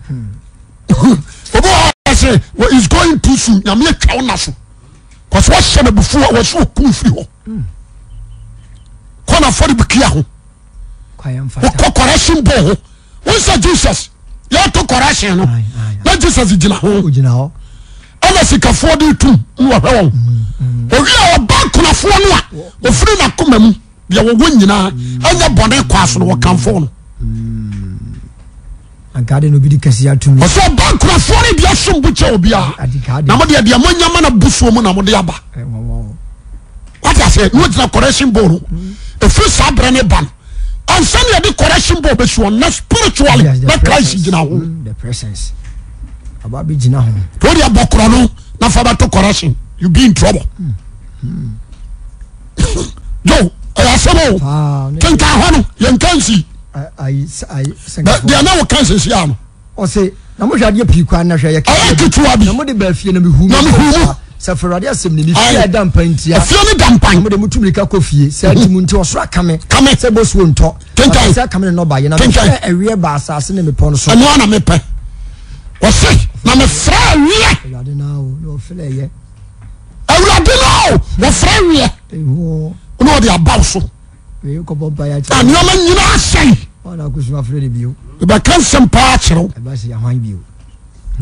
Obi wɔ hɔ sɛ well, is going too soon. Nyame atwa wo na so. Kɔsɛ wɔhyɛ no abufuo a wɔsɛ wɔkum firi hɔ. Kɔ na afɔrebukyia ho. Wokɔ correction bowl ho. Wọ́n sɛ Jesus yɛto correction no na Jesus gyina ho. Ɛna sikafoɔ de tum na wɔhwɛ wɔn. Owi a ɔba akunafoɔ no a ofiri n'akoma mu. Deɛ wɔwɔ nyinaa ɛnyɛ bɔne kɔ aso no wɔkamfo no. Anka de na obi di kɛse atumi. Ɔsɛ ɔba nkurɔfoɔ no deɛ som bo kyɛ obiara. Na mo deɛ deɛ moanya ma na busuo mu na mo de aba. Wate aseɛ na ogyina correction bowl no. Ɛfiri saa berɛ ne ba no. Ansa na yɛde correction bowl bɛsi hɔ na spiritually na Christ gyina ho. The presence. Aba bi gyina ho. Wode abɔ korɔ no na fa bɛto correction you be in trouble. Jo ɛyɛ asɛm o kenkan hɔ no yɛnka nsi deɛ na woka nsɛsi a no ɔse na mohwɛ adeɛ pii kwan na hwɛ yɛ ɛyɛ ketewa bi na mode ba afie na mehu na mehu mu sɛ fɛwurade asɛm ni ne fie a ɛda mpan ntia afie no da mpan na mode mutu mirika kɔ fie sɛ ati mu nti ɔsoro akame kame sɛ bosuo ntɔ kenkan sɛ akame ne nnɔbaeɛ na mehwɛ ɛweɛ ba asase ne mepɔ no so ɛno ana mepɛ ɔse na mefrɛ ɛweɛ awurade na o na ɔfrɛ yɛ Awurade no o wɔfrɛ weɛ na ɔde aba wo so na nneɛma nyinaa sɛe mebɛka nsɛm paa kyerɛ wo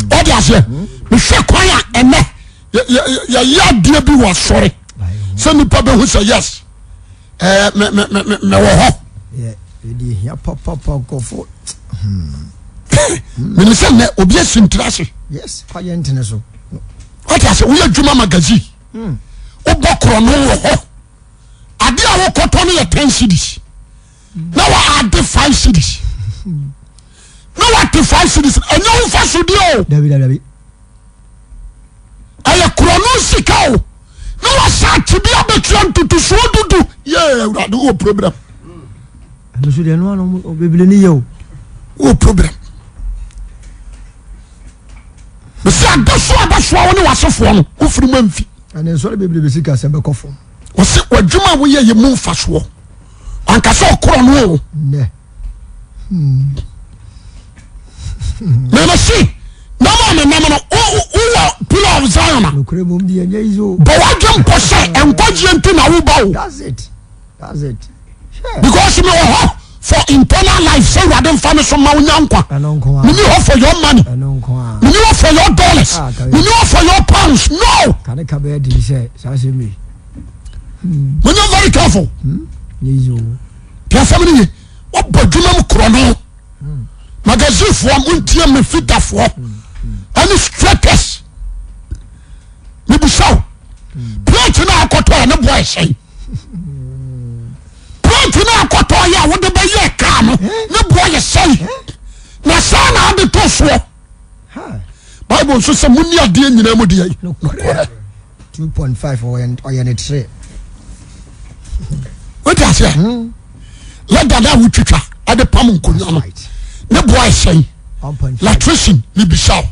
ɔde aseɛ mehwɛ kwan a ɛnɛ yɛyɛ adeɛ bi wɔ asɔre sɛ nnipa bɛhu sɛ yes mewɔ hɔ menim sɛ nnɛ obi asi ntira ase wate ase woyɛ adwuma magazine hmm. wobɔ korɔno wɔ hɔ ade a wokɔtɔ no yɛ ten cities na wa ade five cities na wate five cities ɛnyɛ wo nfa so deɛ o ɛyɛ korɔno sika o na wasa ate bi abɛtua ntotosoɔ dudu yɛ awurade wɔ problem. ɛno so deɛ ɛno ano bebree ne yɛ o. Wɔ problem. Mesi ade so a bɛsoa wo ne w'asefoɔ no wofiri mu amfi. Ɛne nsɔre bebrebe sika sɛm bɛkɔ fam. Wɔsi w'adwuma a woyɛ yɛ mu mfasoɔ. Ankasa ɔkorɔ no o. Nɛ. Hmm. Mɛmɛ si nam a menam no wowɔ pillar of Zion a. Nokorɛ mom deɛ ɛnyɛ easy o. Bɔ w'adwe mpɔ sɛ nkwagyeɛ nti na woba o. That's it. That's it. Because me wɔ hɔ for internal life sɛ awurade nfa me so ma wo nya nkwa. Meni hɔ for your money. Meni hɔ for your dollars. Ah, Meni hɔ for your pounds. No. Kane ka bɛyɛ den sɛ saa asɛm yi. Monyɛ very careful. Hmm? Tí asɛm no ye wɔbɔ adwuma mu korɔ no. Hmm. Magazinefoɔ montie me fitafoɔ ɛne straighters. Mebisa wo. Plate no akɔtɔ yɛ ne boɔ ɛsɛn. Plate no akɔtɔ yɛ a wode bɛyɛ kaa no ne boɔ yɛ sɛn. Na saa na ade to soɔ. Bible nso sɛ monni adeɛ nyinaa mu deɛ nokorɛ. 2.5 ɔyɛ ne tere. Wote aseɛ? Lɛda no a wotwitwa ɛde pam nkonnwa no. Ne boa ɛsɛn electrician ne bisa o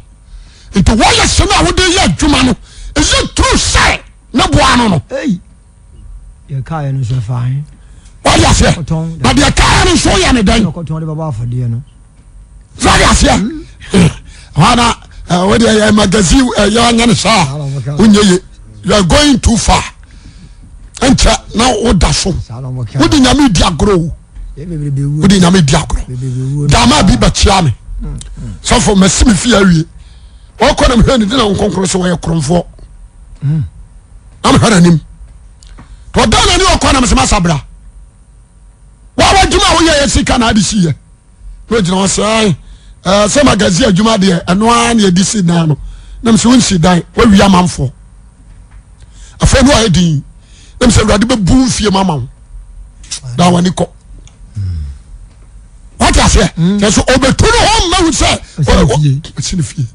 nti wɔyɛ sɛ no a wode yɛ adwuma no is it true sɛ ne boa no no. Deɛ kaeɛ no nso ɛfa he? Wade aseɛ? Na deɛ kaeɛ no nso yɛ ne dɛn? Ɔkɔtɔn de bɛbɔ afɔdeɛ no. So wade aseɛ? Hɔ na wode ɛyɛ magazine ɛyɛ anyɛ ne saa wonyɛ ye. You are going too far. Nkyɛ na woda so. Wode nyame di agorɔ o. Wode nyame di agorɔ. Dama bi bɛkyia me. Sɔfo masi me fie awie. Wɔkɔ na mehwɛ ne di na nkonkron so wɔyɛ korɔmfoɔ. Na mehwɛ n'anim. Ɔdan n'ani ɔkɔ na mesɛ masa bra. Wa w'adwuma a woyɛ yɛ sika na ade si yɛ. Na ogyina hɔ sɛ ɛɛ sɛ magazine adwuma deɛ ɛno ara na yɛde si dan no. Na mesɛ wonsi dan wawi amanfoɔ. Afei no ayɛ din. Na mesɛ awurade bɛbu mfie ma ma wo. Da w'ani kɔ. Wate aseɛ? Kyɛ sɛ ɔbɛtu ne ho mma hu sɛ ɔsi ne fie.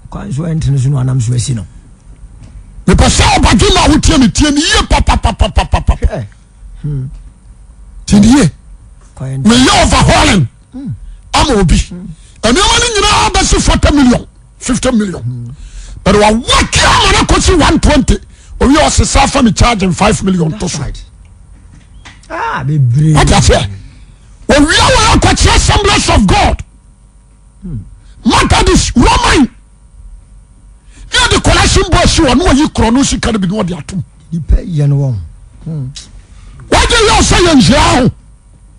Kwan so ɛntene so no anam so asi no. Mepɛ sɛ ɔbadwe ma wotie me tie ne yie papapapapapa. Hmm. Tie ne yie. Meyɛ overhauling hmm. ama obi. Hmm. Nneɛma no nyinaa bɛsi 40 million, 50 million. But wawɔke ama no akɔsi 120. Owi ɔsesa afa me charging 5 million to so. Ah, bebree. Wate aseɛ? Owia wɔ akɔkyerɛ Assemblies of God. Methodist Roman ne ɔde collection box si hɔ ne ɔyi korɔ no sika no bi ne ɔde atom. Nipa yɛ no wɔn. Hmm. Wagye yɛ ɔsɛ yɛ nhyira ho.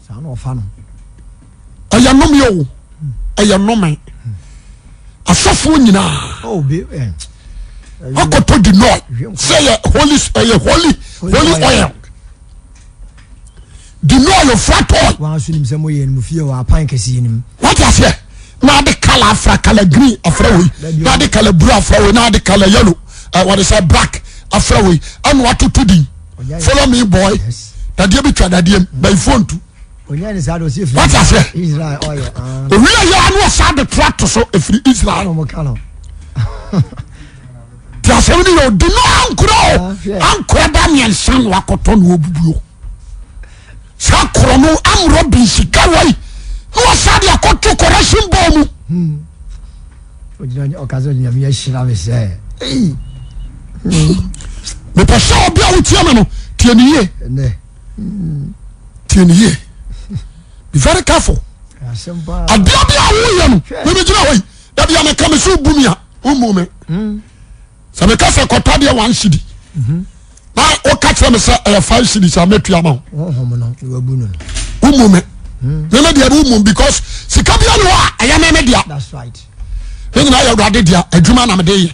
Saa na ɔfa no. Ɛyɛ nnome o. Ɛyɛ nnome. Asɔfoɔ nyinaa. Oh, be, eh. Akɔtɔ di nɔɔ sɛ yɛ holy ɛyɛ holy holy oil. Di nɔɔ yɛ flat oil. Wɔn aso nim sɛ mo yɛ no mo fie wɔ apan kɛseɛ nim. Wate aseɛ na ade kala afra kala green afra wei na ade kala blue afra wei na ade kala yellow ɛ wɔde sɛ black afra wei ɛna watoto din follow me boy dadeɛ bi twa dadeɛ mu bɛyifoɔ ntu. Wate aseɛ owia yɛ ano ɔsa de to ato so efiri Israel. Ti asɛm ni yɛ odi no ankora o ankora da mmiɛnsa na wakɔtɔ na obubuo. Saa korɔ no amorɔ bi sika wai na wɔsa de akɔto correction bɔɔ mu. Hmm. Mepɛ sɛ ɔbi a wotie me no tie ne yie. Tie ne yie. Be very careful. Adeɛ bi a woyɛ no meme gyina hɔ yi dabi a meka me so bu mi a wommu me. Hmm. Sɛ meka sɛ kɔtɔ adeɛ one cedi na woka kyerɛ me sɛ ɛyɛ five cedis a mɛtua ma wo. Womu me meme deɛ womu because sika bia ne hɔ a ɛyɛ meme dea. Ne nyinaa yɛ awurade dea adwuma na mede yɛ.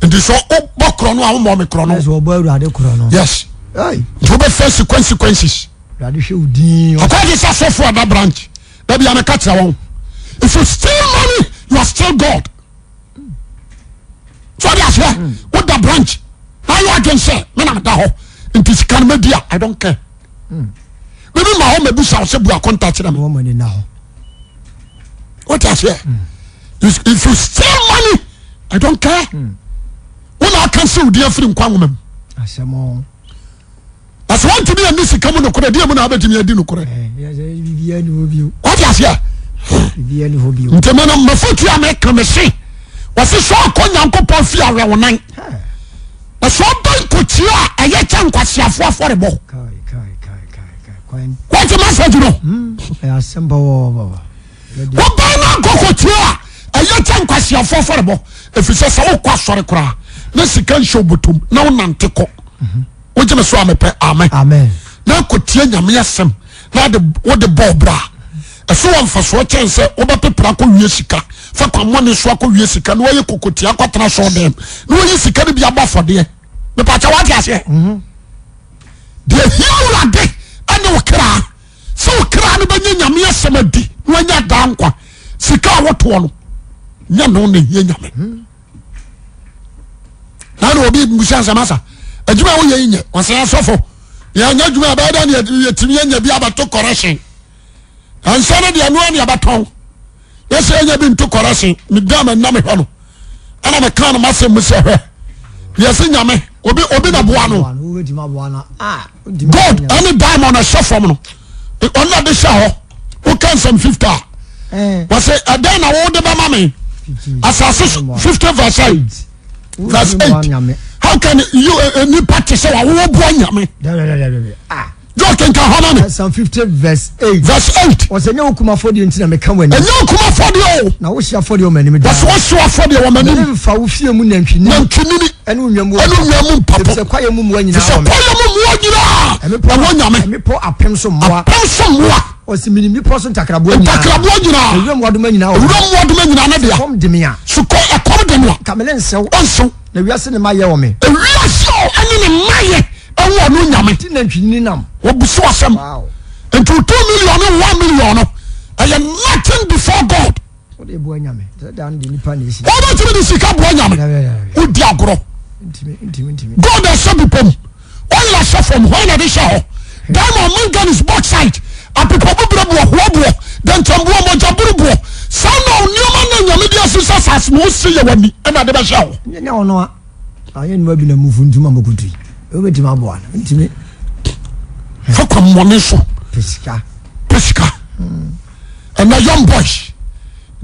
Nti sɛ wobɔ korɔ no a womɔ me korɔ no. Yes. Nti wobɛfa consequences. Akɔgye sɛ asɔfo ada branch da bia meka kyerɛ wɔn. If you steal money you are still God. So ɔde aseɛ woda branch na ayɛ adwen sɛ me na meda hɔ nti sika no mɛdi a I don't care. Mimi ma hɔ mɛbusa wo sɛ bu akonta kyerɛ me. Wote aseɛ if you steal money I don't care. Wo na aka sɛ wodi afiri nkwa nwoma mu. Na sɛ wontumi anni sika mu nokorɛ deɛ mu na wobɛtumi adi nokorɛ wate aseɛ nti me no mafotu a meka me se wɔse sɛ ɔkɔ Nyankopɔn fie awɛ wo nan na sɛ ɔba nkokyia a ɛyɛ kyɛ nkwaseafoɔ afɔrebɔ wate message no wobɛn no ankɔkɔkyia a ɛyɛ kyɛ nkwaseafoɔ afɔrebɔ ɛfiri sɛ sɛ wokɔ asɔre koraa na sika nhyɛ wobotom na wonante kɔ wogye me so a mepɛ amen amen na akɔtie nyame asɛm na de wode bɔɔ bra ɛso wɔ mfasoɔ kyɛn sɛ wobɛpepra akɔwie sika fa kwammɔne so akɔwie sika na wɔyɛ kokotia akɔtena sɔɔ dɛm na wɔyi sika no bi abɔ afɔdeɛ mepakyɛ wate aseɛ mhm. deɛ hia wurade ɛne wo kra sɛ wo kra no bɛnya nyame asɛm adi na wanya daa nkwa sika a wotoɔ no nyɛ no na hia nyame mm. na na obi mmusa nsɛm asa adwuma a woyɛ yi nyɛ wɔsɛ asɔfo yɛnyɛ adwuma a ɛbɛyɛ dɛ ne yɛtumi anya bi abɛto correction ɛnsɛ no deɛ noa ne yɛbɛtɔn yɛsɛ yɛnya bi nto correction meda ma nna mehwɛ no ɛna meka no masɛm mu sɛ hwɛ yɛse nyame obi obi na boa no gold ɛne diamond ɛhyɛ fam no ɔno na de hyɛ hɔ woka nsɛm 50 a. Wɔsɛ ɛdɛn na wode bɛma me? Asase so 50 verse 8. Verse 8. How can you eh, eh, nipa te sɛ wawowo boa nyame? Yóò kenkan hɔ ma mi. Psalm 50 verse 8. Verse 8. Wɔsɛ nyɛ okum afɔdeɛ nti na meka w'anim. Ɛnyɛ okum afɔdeɛ o. Na wohye afɔdeɛ wɔ m'anim daa. Wɔsɛ wohye afɔdeɛ wɔ m'anim. Na mfa wo fie mu nantwinini. Nantwinini. Ɛne onwammuo mpapo. Ɛne onwammu mpapo. Efisɛ kwaeɛ mu mmoa nyinaa wɔ me. Efisɛ kwaeɛ mu mmoa nyinaa. Ɛwɔ nyame. Mmepɔ apem so mmoa. Apem so mmoa. Ɔsi minim mmepɔ so ntakraboa nyinaa. Ntakraboa nyinaa. Ewura mmoadoma nyinaa wɔ. Ewura mmoadoma nyinaa ne dea. Sukɔm de me a. Sukɔ ɛkɔm de me a. Nka me nsew. Ɔnsew. Na wiase ne ma yɛ wɔ me. Ewiase o ɛne ne ma yɛ ɛwɔ ɔno nyame. Ti nantwinini nam. Wɔbusu asɛm. Nti o 2 million ne 1 million no ɛyɛ nothing before God. Wobɛtumi de sika boa nyame. Wodi agorɔ. God ɛhyɛ bepɔ mu. Oil ahyɛ fam. Hwan na de hyɛ hɔ? Diamond, manganese, bauxite, apepɔ bubere boɔ, hoa boɔ, dɛnkyɛmboɔ, mogya buru boɔ. Saa na nneɛma na nyame de asisi asase na ɔsi yɛ wani ɛna de bɛhyɛ hɔ. Nyɛ ɔno a. Ayɛ nnuma bi na mufu ntoma mokoto yi. Wobɛtumi aboa no. Ntumi. Fa kwammɔne so. Pɛ sika. Pɛ sika. Ɛnna young boys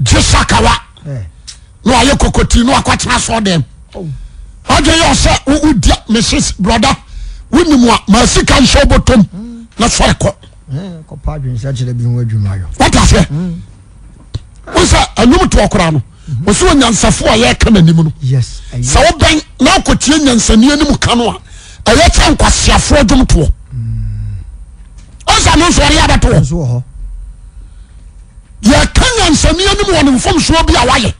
gye sakawa na wayɛ kokoti na wakɔtena sɔɔ dɛm. Wadwe yɛ ɔsɛ wodi Mrs. Broda wonim a ma sika nhyɛ wobɔtɔm na sɔre kɔ. Wate aseɛ wo sɛ anwom toɔ koraa no ɔsɛ onyansafo a yɛka n'anim no sɛ wobɛn na akɔtie nyansani anim ka no a ɛyɛ kyɛ nkwaseafoɔ dwom toɔ ɔsɛ no nso ɔde abɛto hɔ yɛka nyansani anim wɔ ne mfomsoɔ bi a wayɛ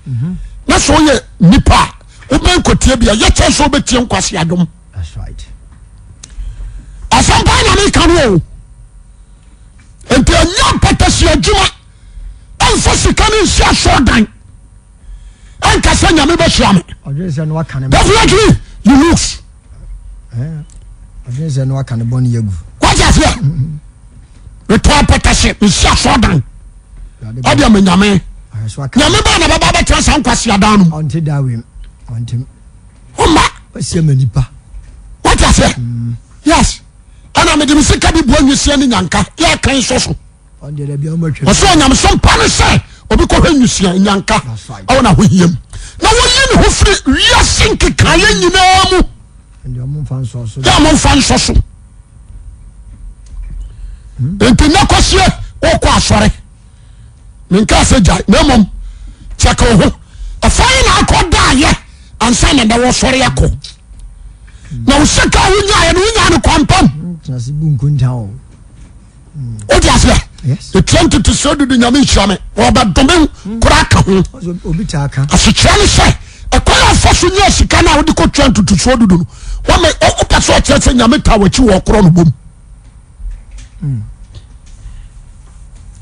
na sɛ ɔyɛ nipa a wobɛn kɔtie bi a yɛ kyɛ sɛ wobɛtie nkwasea dwom asɛm paa na meka no o nti ɛnyɛ mpatasi adwuma ɛmfa sika no nsi asɔɔdan ɛnka sɛ nyame bɛhyira me definitely you lose wate aseɛ metɔ apɛtɛhye mesi asɔɔdan ɔde ama nyame nyame bɛɛ na bɛba bɛtena saa nkwasi adan no mu ɔma wate aseɛ yes ɛna mede me sika bi boa nwisia ne nyanka yɛ kan sɔ so ɔsɛ onyamesom pa ne sɛ obi kɔhwɛ nwisia nyanka ɛwɔ n'ahohia mu na wɔyi ne ho firi wiase nkekaeɛ nyinaa mu yɛ a momfa nsɔ so nti nnɛ kɔseɛ wokɔ asɔre menka sɛ gyae na mmom kyɛke wo ho ɛfa yi na akɔ daayɛ ansa na na wɔsɔre akɔ na wo sika a wonyaeɛ no wonyaa no kwampam wode aseɛ ɛtua ntete sɛ dudu nyame nhyira me wɔbɛdome wo koraa ka ho asekyerɛ ne sɛ ɛkwan a ɔfa so nya sika no a wode kɔtua ntotosoɔ dudu no wɔma wopɛ sɛ ɔkyerɛ sɛ nyame taa wakyi wɔ ɔkorɔ no bom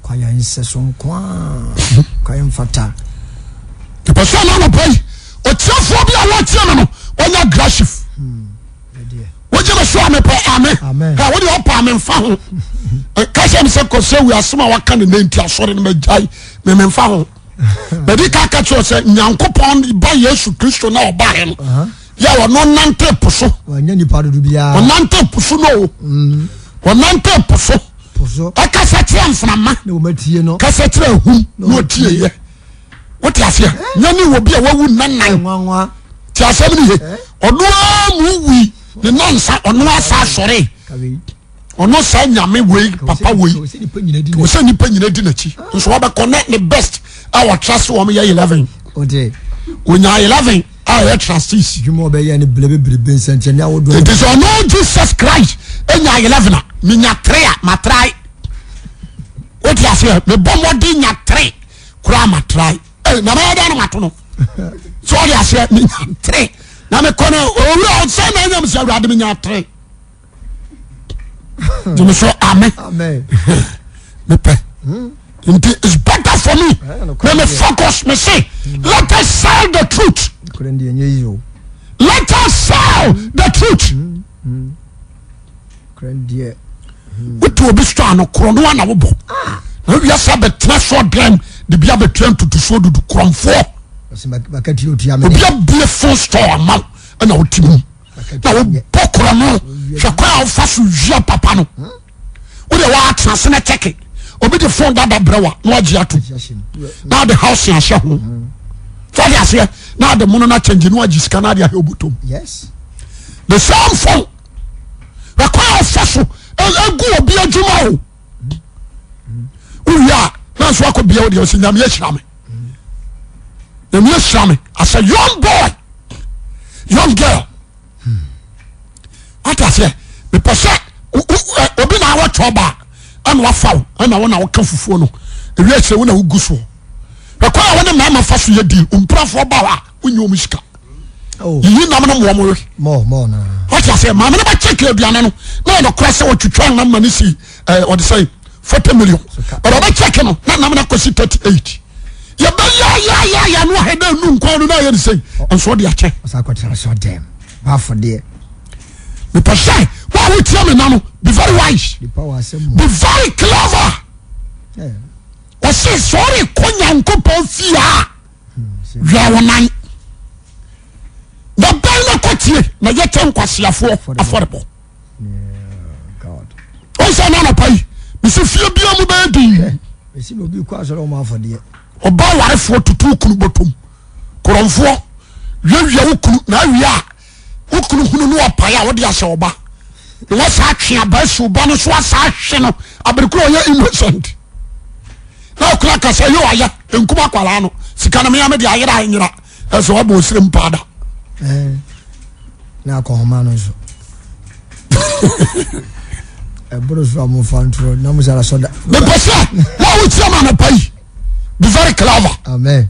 Kwayɛ nsɛso nko a kwayɛ mfata. Pɛ sɛ ɔno anɔpa yi ɔtiafoɔ bi a wɔtie me no ɔnya grashif wogye me so a mepɛ ame wode ɔpa ame mfa ho ka sɛ me sɛ kɔsɛ wi asɛm a waka ne nanti asɔre no magyae mememfa ho bɛdi ka ka kyerɛ sɛ nyankopɔn ba yesu kristo na ɔbaeɛ no yɛ ɔno nante po so ɔnante po so no ɔnante po so ɔkasa kyerɛ mframa kasa kyerɛ ahum na ɔtieyɛ wote aseɛ nya ne wɔ bi a wawu nnanan te asɛm no ye ɔno ara mu wui ne nansa ɔno asa asɔre ɔno saa nyame wei papa wei ɔsɛ nipa nyina di n'akyi nso wabɛkɔ ne ne best a wɔtra se wɔn yɛ 11 onya 11 a ɛyɛ trustees nti sɛ ɔno Jesus Christ nya 11 a menya 3 a matrae wote aseɛ mebɔ mmɔden nya 3 koraa matrae na mɛyɛ dɛn na mato no sɛ ɔde aseɛ menya 3 na mekɔ no owura ɔsɛ na anyam sɛ awurade menya 3 gyeme so amen mepɛ nti it's better for me na me focus me say let us sell the truth let us sell the truth wote obi store ano korɔ no ana wobɔ na wiase abɛtena so dɛm de bi abɛtua ntotosoɔ dudu korɔmfoɔ obi abie phone store ama wo ɛna wote mu na wobɔ korɔ no hwɛ kwan a wofa so wia papa no wode woatena ase na kyɛke. Obi de phone dada brɛ wa na wagye ato na ade house ahyɛ ho. So ɔde aseɛ na ade mono na kyɛngye na wagye sika na ade ahɛ obotom. Yes. The same phone. Ɛkwan a ɔfa so egu obi adwuma o. Wowie a na nso akɔ bia wo deɛ ɔsɛ nyame ahyira me. Nyame ahyira me as a young boy, young girl. Wate aseɛ mepɛ sɛ obi na awɔtwɛ ɔba ɛna wafa wo ɛna wo na woka fufuo no ewi akyerɛ wo na wogu soɔ. Ɛkwan a wo ne mmarima fa so yɛ deal mpirafoɔ ba hɔ a wonyɛ wɔn sika. Oh. Yiyi nam no mmoa mo we. Wate aseɛ maame no bɛkyɛke aduane no na ɔno kora sɛ ɔtwitwa nam ma no si ɔde sɛ 40 million but ɔbɛkyɛke no na nam no akɔsi 38 yɛbɛyɛyɛyɛyɛ no ahɛ dɛ nu nkwan no na ayɛ ne sɛi nso ɔde akyɛ. Mepɛ sɛ wo a wotia me na no be very wise be very clever. Ɔse sɛ ɔrekɔ Nyankopɔn fie a wia wo nan na bɛn na kɔtie na yɛkyɛ nkwaseafoɔ afɔrebɔ. Ɔnsɛ na anɔpa yi mesi fie bia mu bɛyɛ din. Ɔba warefoɔ tutu kunu bɔtɔm korɔmfoɔ wiawia wo kunu na awia a wo kunu hunu ne ɔpae a wode ahyɛ ɔba na wasa atwe aba asi ɔba no so asa ahwe no aberekoro ɔyɛ innocent na ɔkura kasa yɛ ɔayɛ nkum akwaraa no sika no mea mede ayera anyera ɛsɛ wabɔ osire mpaada na akɔhoma no nso ɛboro so a mofa ntorɔ na mo sara sɔda mepɛ sɛ wo a wotia ma anɔpa yi be very clever amen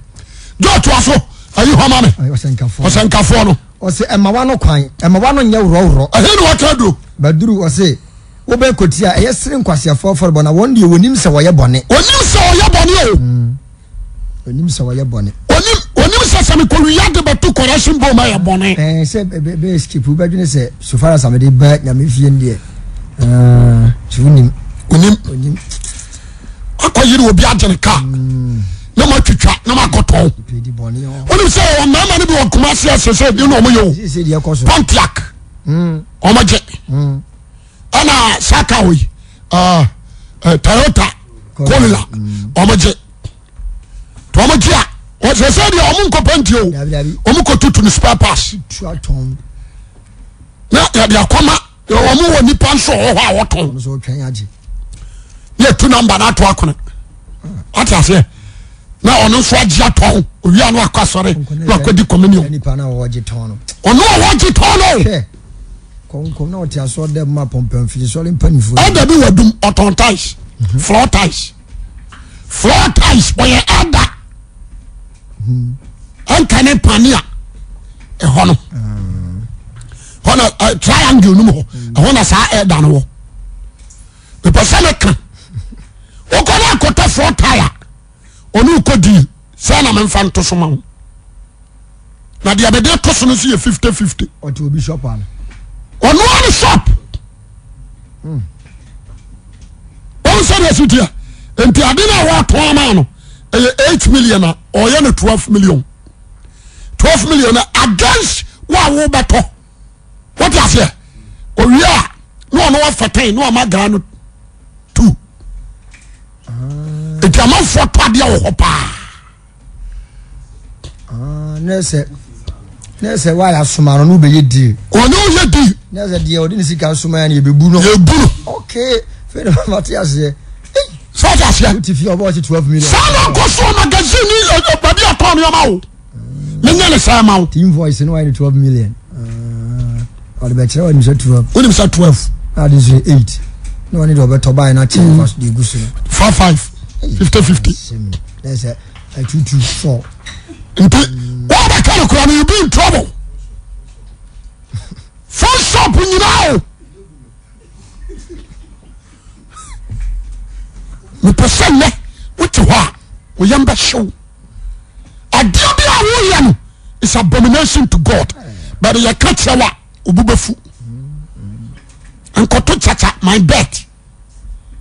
jɔ toa so ayi hɔ ma me ɔsɛnkafoɔ no ɔsɛ ɛma wa no kwan ɛma wa no nyɛ worɔworɔ ɛhe ne waka duro baduru ɔse wobɛn kɔti a ɛyɛ sere nkwaseafoɔ afɔrebɔ na wɔn deɛ wɔnim sɛ wɔyɛ bɔne wɔnim sɛ wɔyɛ bɔne o mm. Onim sɛ ɔyɛ bɔne. Onim onim sɛ sɛ mekɔwia de bɛto correction bowl ma yɛ bɔne. Ɛɛ sɛ bɛyɛ skip wobɛdwene sɛ so far as mede ba nyame fie no deɛ ɛɛ so wonim. Onim. Onim. Akɔyere obi agyene kaa mm. na matwitwa na makɔtɔn. Wonim sɛ wɔn mmarima no bi wɔ Kumasi ase sɛ ebi na wɔn yɛ o. Pontiac. Mm. Wɔn gye. Mm. Ɛna saa kaa wɔ yi Toyota Corolla wɔn gye. Wɔn gye a wɔsɛ sɛ deɛ wɔn nkɔ pɛnti o wɔn kɔ tutu no spare parts na yɛde akɔma wɔn wɔ nipa nso wɔ hɔ a wɔtɔn ne yɛtu namba no ato akono wate aseɛ na ɔno nso agye atɔn owia no akɔ asɔre na akɔdi communion ɔno a wɔgye tɔn no kɔnkɔn na ɔte asɔre dɛ ma pɔmpɛnfin sɔre mpanimfoɔ ɛda bi wɔ dum ɔtɔn tiles mhm. floor tiles floor tiles ɔyɛ ɛda ɛnka ne panea ɛhɔ no hɔ na eh, triangle no mu hɔ ɛhɔ na saa ɛda no wɔ mepɛ sɛ meka wokɔ no akɔtɔ floor tile ɔne wokɔ deal sɛ na memfa nto so ma wo na deɛ mede to so no nso yɛ 50 50 ɔte obi shop ano ɔno ano shop wɔn sɛ deɛ si teɛ nti ade no a wɔatɔn ama no ɛyɛ 8 million a ɔyɛ no 12 million 12 million against wo a wobɛtɔ wote aseɛ owie a na ɔno wafa ten na ɔma gaa no two nti amanfoɔ tɔ adeɛ wɔ hɔ paa. Ah, na sɛ na sɛ wayɛ asoma no na wobɛyɛ deal. Ɔne ɔyɛ deal. Na sɛ deɛ ɔde ne sika asoma yɛ no yɛbɛbu no. Yɛbu no. Okay fɛ na mama te aseɛ. Sɛ ɔte aseɛ. Wote fie ɔbɛ ɔte 12 million. Saa na nkɔ so magazine ni baabi atɔn nneɛma o. Menyɛ ne saa ma wo. Ti invoice no wayɛ no 12 million. Ah, ɔde bɛkyerɛ wɔnim sɛ 12. Wonim sɛ 12. Na ade nso yɛ 8. Na ɔne deɛ ɔbɛtɔ baeɛ no akyɛ fa so deɛ egu so no. 5 5 50 50. Na sɛ 2 2 4. Nti wɔbɛka no koraa no you be in trouble. Phone shop nyinaa o. Mepɛ sɛ nnɛ wote hɔ a wo yam bɛhyew. Adeɛ bi a woyɛ no is abomination to God. But yɛka kyerɛ wo a obu bɛfu. Nkɔto kyakya my bet.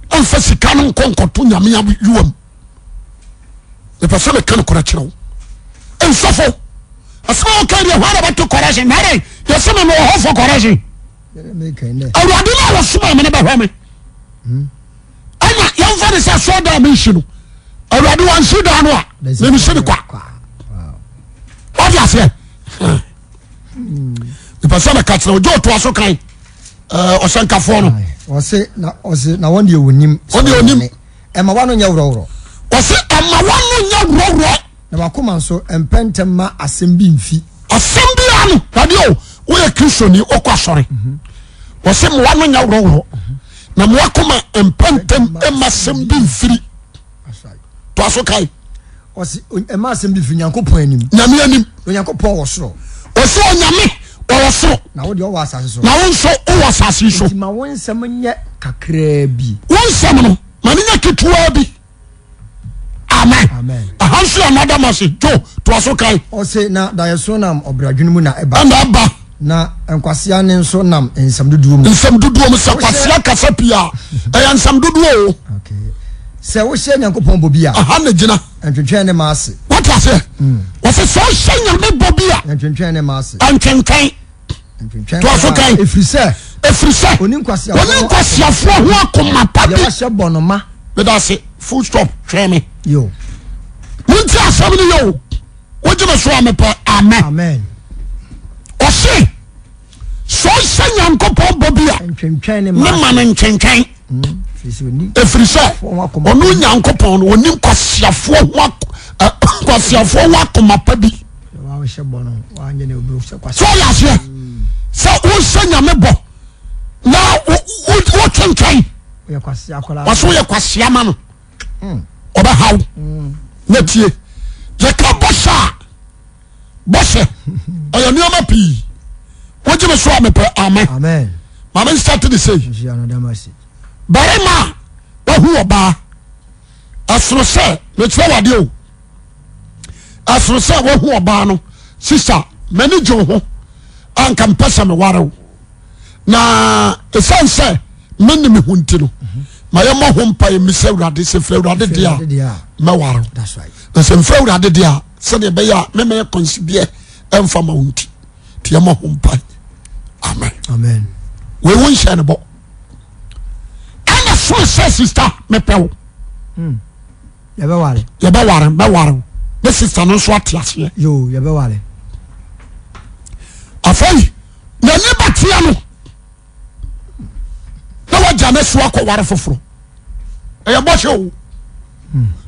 Ɛmfa sika no nkɔ nkɔto nyame ayiwa mu. Mepɛ sɛ meka nokorɛ kyerɛ wo. Nsɔfo asɛm a woka deɛ hwan na bɛto correction na adɛn yɛsɛ me mewɔ hɔ for correction. Awurade no a wɔsoma me no bɛhwɛ me. Ɛna yɛmfa ne sɛ sɔɔ dan mi nsi no awurade wansi dan no a mimi si ne kwa wate aseɛ mepɛ sɛ meka kyerɛ wogye ɔtoa so kan ɔsɛnkafoɔ no ɔse na ɔse na wɔn deɛ wɔnim wɔn deɛ wɔnim ɛma wano nyɛ worɔworɔ ɔse ɛma wano nyɛ worɔworɔ na wakoma nso mpɛ ntɛm ma asɛm bi mfi asɛm bi ano dadeɛ o woyɛ kristoni wokɔ asɔre wɔse ma wano nyɛ worɔworɔ na ma wakoma mpɛ ntɛm ma asɛm bi mfiri toa so kae ɔsi ɛma asɛm bi firi nyankopɔn anim nyame anim onyankopɔn wɔ soro ɔsi onyame ɔwɔ soro na wo deɛ ɔwɔ asase so na wo nso wowɔ asase so nti ma wo nsɛm nyɛ kakraa bi wo nsɛm no ma ne nyɛ ketewaa bi amen amen aha nso yɛ another message jo toa so kan ɔse na daeɛso nam ɔbradwene mu na ɛba ɛna ɛba na nkwasea ne nso nam nsɛm dodoɔ mu nsɛm dodoɔ mu sɛ kwasea kasa pii a ɛyɛ nsɛm dodoɔ o okay. sɛ wohyɛ nyankopɔn bɔ bi a aha na gyina ntwentwɛn ne ma ase wate aseɛ wɔsɛ sɛ ɔhyɛ nyame bɔ bi a ntwentwɛn ne ma ase ntwentwɛn toa so kan ɛfiri sɛ ɛfiri sɛ ɔni nkwasiafoɔ ho akoma pa bi deɛ wahyɛ bɔ no ma meda ase full stop twɛn me yo wonti asɛm no yɛ o wogye me so a mepɛ amen amen ɔse sɛ ɔhyɛ nyankopɔn bɔ bi a ntwentwɛn ne ne ma no ntwentwɛn ɛfiri ɛfiri sɛ ɔno nyankopɔn no ɔni nkwasiafoɔ ho nkwasiafoɔ ho akoma pa bi sɛ ɔyɛ aseɛ sɛ wohyɛ nyame bɔ na wotwentwɛn wɔso woyɛ kwasia ma no ɔbɛhaw na tie yɛka bɔhyɛ a bɔhyɛ ɛyɛ nneɛma pii wogye me so a mepɛ amen maame nsate de sei barima a wahu ɔbaa ɛsono sɛ mekyerɛ wadeɛ o ɛsono sɛ wahu ɔbaa no sisa m'ani gye wo ho anka mpɛ sɛ meware wo na ɛsiane sɛ me ne me ho nti no ma yɛmmɔ ho mpa yɛ mmisa awurade sɛ firi awurade deɛ a mɛware wo na sɛ mfiri awurade deɛ a sɛdeɛ ɛbɛyɛ a memɛyɛ kɔnsideɛ ɛmfa ma wo nti nti yɛmmɔ ho mpa amen amen wei wo nhyɛ no bɔ ɛna soro sɛ sista mepɛ wo hmm. yɛbɛware yɛbɛware mɛware wo ne sista no nso ate aseɛ yo yɛbɛware afei n'ani bɛteɛ no na wagya ne so akɔware foforɔ ɛyɛ bɔhyɛ o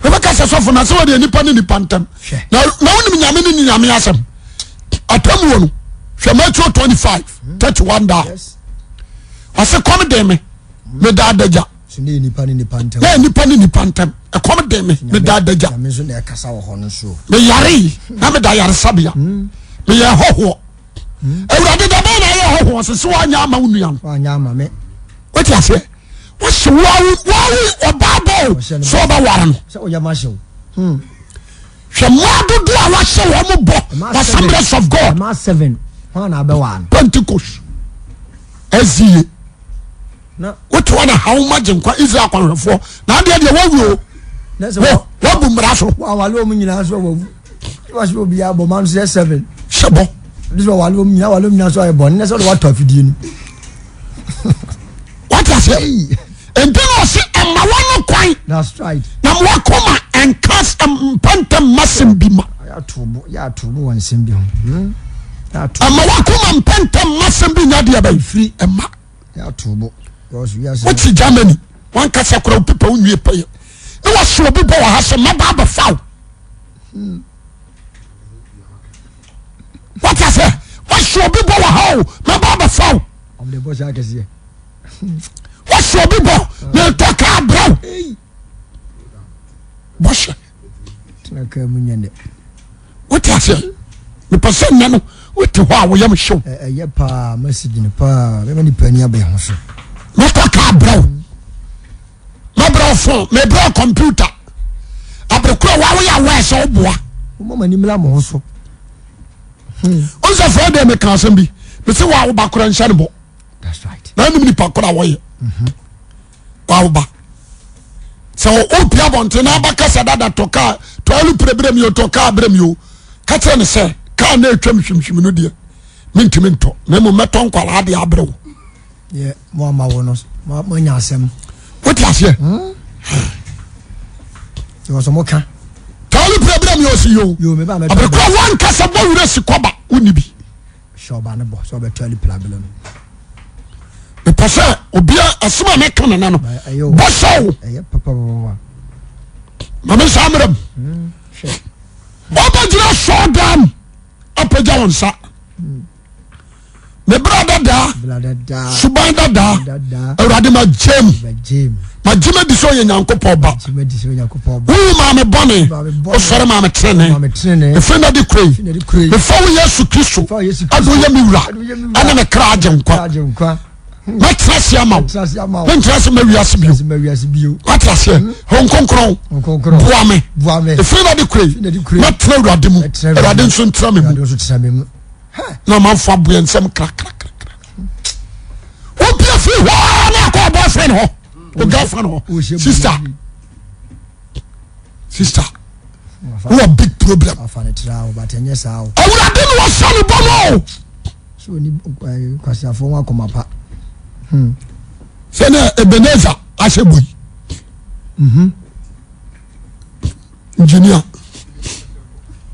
ɛbɛka sɛ sɔfo na sɛ wɔde nipa ne nipa ntam na wonim nyame ne ne nyame asɛm atamuo no hwɛ Matthew 25 31 daa ɔse kɔm den me meda adagya na nipa ne nipa ntam na nipa ne nipa ntam ɛkɔm den me meda adagya meyare na meda yaresabea meyɛ hɔhoɔ awurade da bɛn na ayɛ hɔhoɔ sɛ sɛ woanyɛ ama wo nua no wote aseɛ wohyɛ woawo woawo ɔbaa bɔ o sɛ ɔbɛware no hmm. hwɛ mmaa dodoɔ a wahyɛ wɔn bɔ Assemblies of God Pentecost ɛzie wote hɔ na hawo ma gye nkwa Israel akwanhwɛfoɔ na adeɛ deɛ wɔwu o wo wabu mmara so. Wawale wɔn nyinaa so wawu wasi obi abɔ maa no sɛ seven. Hyɛ bɔ. Ɛdi sɛ wawale wɔn nyinaa wawale wɔn nyinaa so ayɛ bɔ ne sɛ ɔde watɔ afidie no. Wate aseɛ nti na ɔsi ɛma wɔn no kwan. That's right. Na mo akoma nka mpɛntɛm masɛm bi ma. Yɛato bo yɛato bo wɔ nsɛm bi ho. Hmm? Ɛma wakoma mpɛntɛm masɛm bi nya deɛ bɛyi. Firi. Ɛma. Wote Wote Germany wankasa kora wo pepa wo nwie pɛyɛ ne wɔhyɛ obi bɔ wɔ ha sɛ mɛba abɛfa wo wate aseɛ wɔhyɛ obi bɔ wɔ ha o mɛba abɛfa wo wɔhyɛ obi bɔ metɔ kaa brɛ wo bɔhyɛ tena kaa mu nyɛ nɛ wote aseɛ mepɛ sɛ nnɛ no wote hɔ a woyam hyew ɛyɛ paa message no paa bɛma nipa ani abɛn ho so mɛtɔ kaa brɛ wo mɛbrɛ wo phone mɛbrɛ wo computer aberekora wa woyɛ aware sɛ woboa woma m'ani mmra mo ho so ɔnsɛ fɛ deɛ meka asɛm bi mese wo a woba kora nhyɛ no bɔ na anim nipa kora wɔyɛ wa woba sɛ wopia abɔnten na aba kasa dada tɔ kaa tɔ alupere berɛ mi o tɔ kaa berɛ mi o ka kyerɛ ne sɛ kaa na atwam hwimhwim no deɛ mentumi ntɔ na mmom mɛtɔ nkwalaa deɛ abrɛ wo yɛ mo ama wo no moanya asɛm wote aseɛ hmm? Tɔɔle pere bere mi ɔsi yoo. Abirikura wɔn kasa bɔ wura si kɔba wonni bi. Mepɛ sɛ obia asɛm a mɛka nana no bɔ sɛ o. Ma me nsa mmerɛ mu. Wobɛgyina sɔɔ dam apagya wo nsa. Me bra dadaa, suban dadaa, Awurade ma gyem, ma gyem adi sɛ ɔyɛ Nyankopɔn ba. Wowu maa me bɔne, wosɔre maa me tenene. Ɛfiri na de kure yi, mefa wo Yesu Kristo ade woyɛ me wura ɛne me kra agye nkwa. Mɛtena ase ama wo, mentena ase ma wiase bio. Wate aseɛ, Honhom Kronkron boa me, ɛfiri na de kure yi, mɛtena Awurade mu, Awurade nso ntena me mu. Na amanfo aboɛ nsɛm krakrakra. Wopie firi hɔ ara na akɔ boyfriend hɔ, o girlfriend hɔ, sister, sister, wowɔ big problem. Awurade na wɔhyɛ no bɔ no. Sɛnea Ebenezer ahyɛ bɔ yi. Engineer.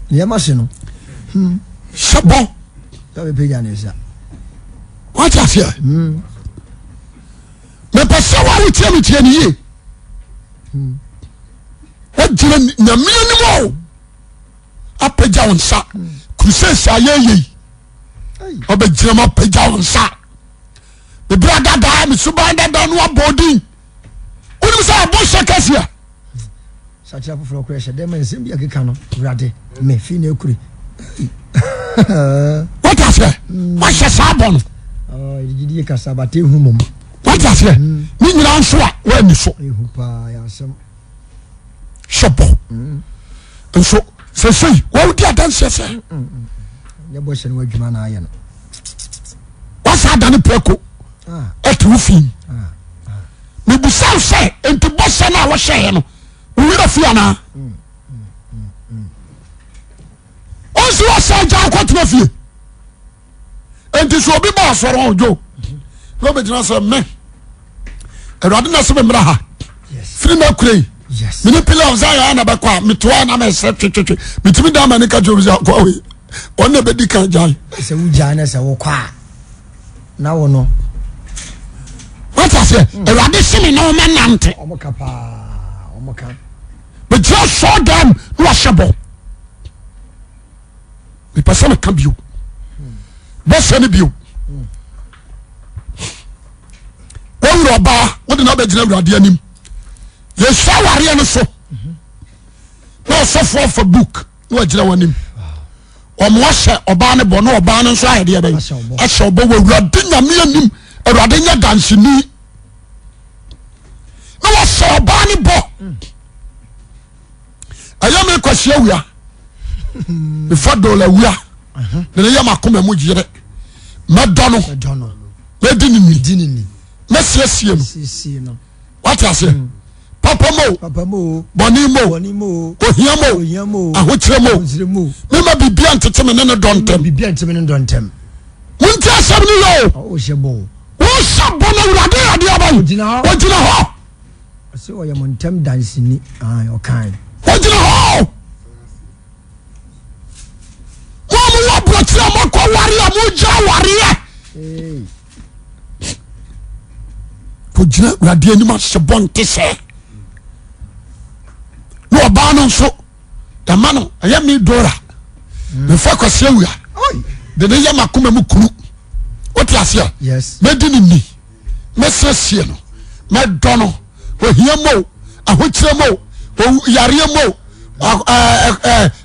Nneɛma hye no. Hyɛ bɔ. Wate aseɛ. Mepɛ sɛ wo a wotie me tie ne yie. Wogyina Nyame anim o. Apagya wo nsa. Crusade sɛ ayɛ yei. Ɔbɛgyina mu apagya wo nsa. Mebra dadaa, me suban dadaa no abɔ din. Wonim sɛ ɛbɔ hyɛ kɛseɛ. Sakyera foforɔ koraa hyɛ dɛ ma nsɛm bi a ɛkeka no Awurade me fi na akure. Wate aseɛ wahyɛ saa bɔ no. Gyidie kasa bata ehu mom. Wate aseɛ ne nyinaa nso a woanni so. Ehu paa yɛ asɛm. Hyɛ bɔ nso sɛsɛyi wɔwodi adanseɛ sɛ. Nyɛ bɔ hyɛ no adwuma na ayɛ no. Wasa adane prɛko ɛte wo fi. Mebisa wo sɛ nti bɔhyɛ no a wɔhyɛeɛ no wo werɛ fi anaa? Ɔnsi wɔhyɛ agya akɔtena fie. Nti sɛ obi ba asɔre hɔ dwo na ɔbɛgyina sɛ me awurade na sɛ memmra ha firi no akura yi mene pillar of Zion na bɛkɔ a metoa na mesrɛ twetwetwe metumi da ma ne ka kyerɛ obi sɛ akɔ wei ɔno na bɛdi kan gyae. Sɛ wogyae na sɛ wokɔ a na wo no. Wate aseɛ hmm. Awurade se me ne wo mɛnante. Ɔmo ka paa ɔmo ka. Megyina sɔɔ dɛm na wahyɛ bɔ. Mepɛ sɛ meka bio. Bɔhyɛ no bio. Wawura ɔbaa wode no abɛgyina Awurade anim. Yɛhyɛ awareɛ no so. Na ɔsɔfoɔ afa book na wagyina w'anim. Wɔn ahyɛ ɔbaa no bɔ na ɔbaa no nso ayɛ deɛ bɛyɛ ahyɛ ɔbɔ wɔ awurade nyame anim awurade nyɛ danseni na wɔhyɛ ɔbaa no bɔ ɛyɛ me kwasi awia mefa dɔla awia na ne yɛ makoma mu yere mɛdɔ no mɛdi ne ni mɛsiesie no wate aseɛ mm. papa mo bɔne mo ohia mo ahokyerɛ mo mema biribia ntete me ne ne dɔ ntɛm monti asɛm no yɛ o wohyɛ bɔ no awurade adeɛ aba ogyina hɔ ɔgyina hɔ mo a mowɔ aborɔkyerɛ a moakɔ ware a mogya wareɛ kɔgyina awurade anim ahyɛ bɔ nte sɛ na ɔbaa no nso ɛma no ɛyɛ me dora mefa kwasi awia de ne yɛ makoma mu kunu wote aseɛ mɛdi ne ni mɛsiesie no mɛdɔ no ohia mo ahokyerɛ mo yareɛ mo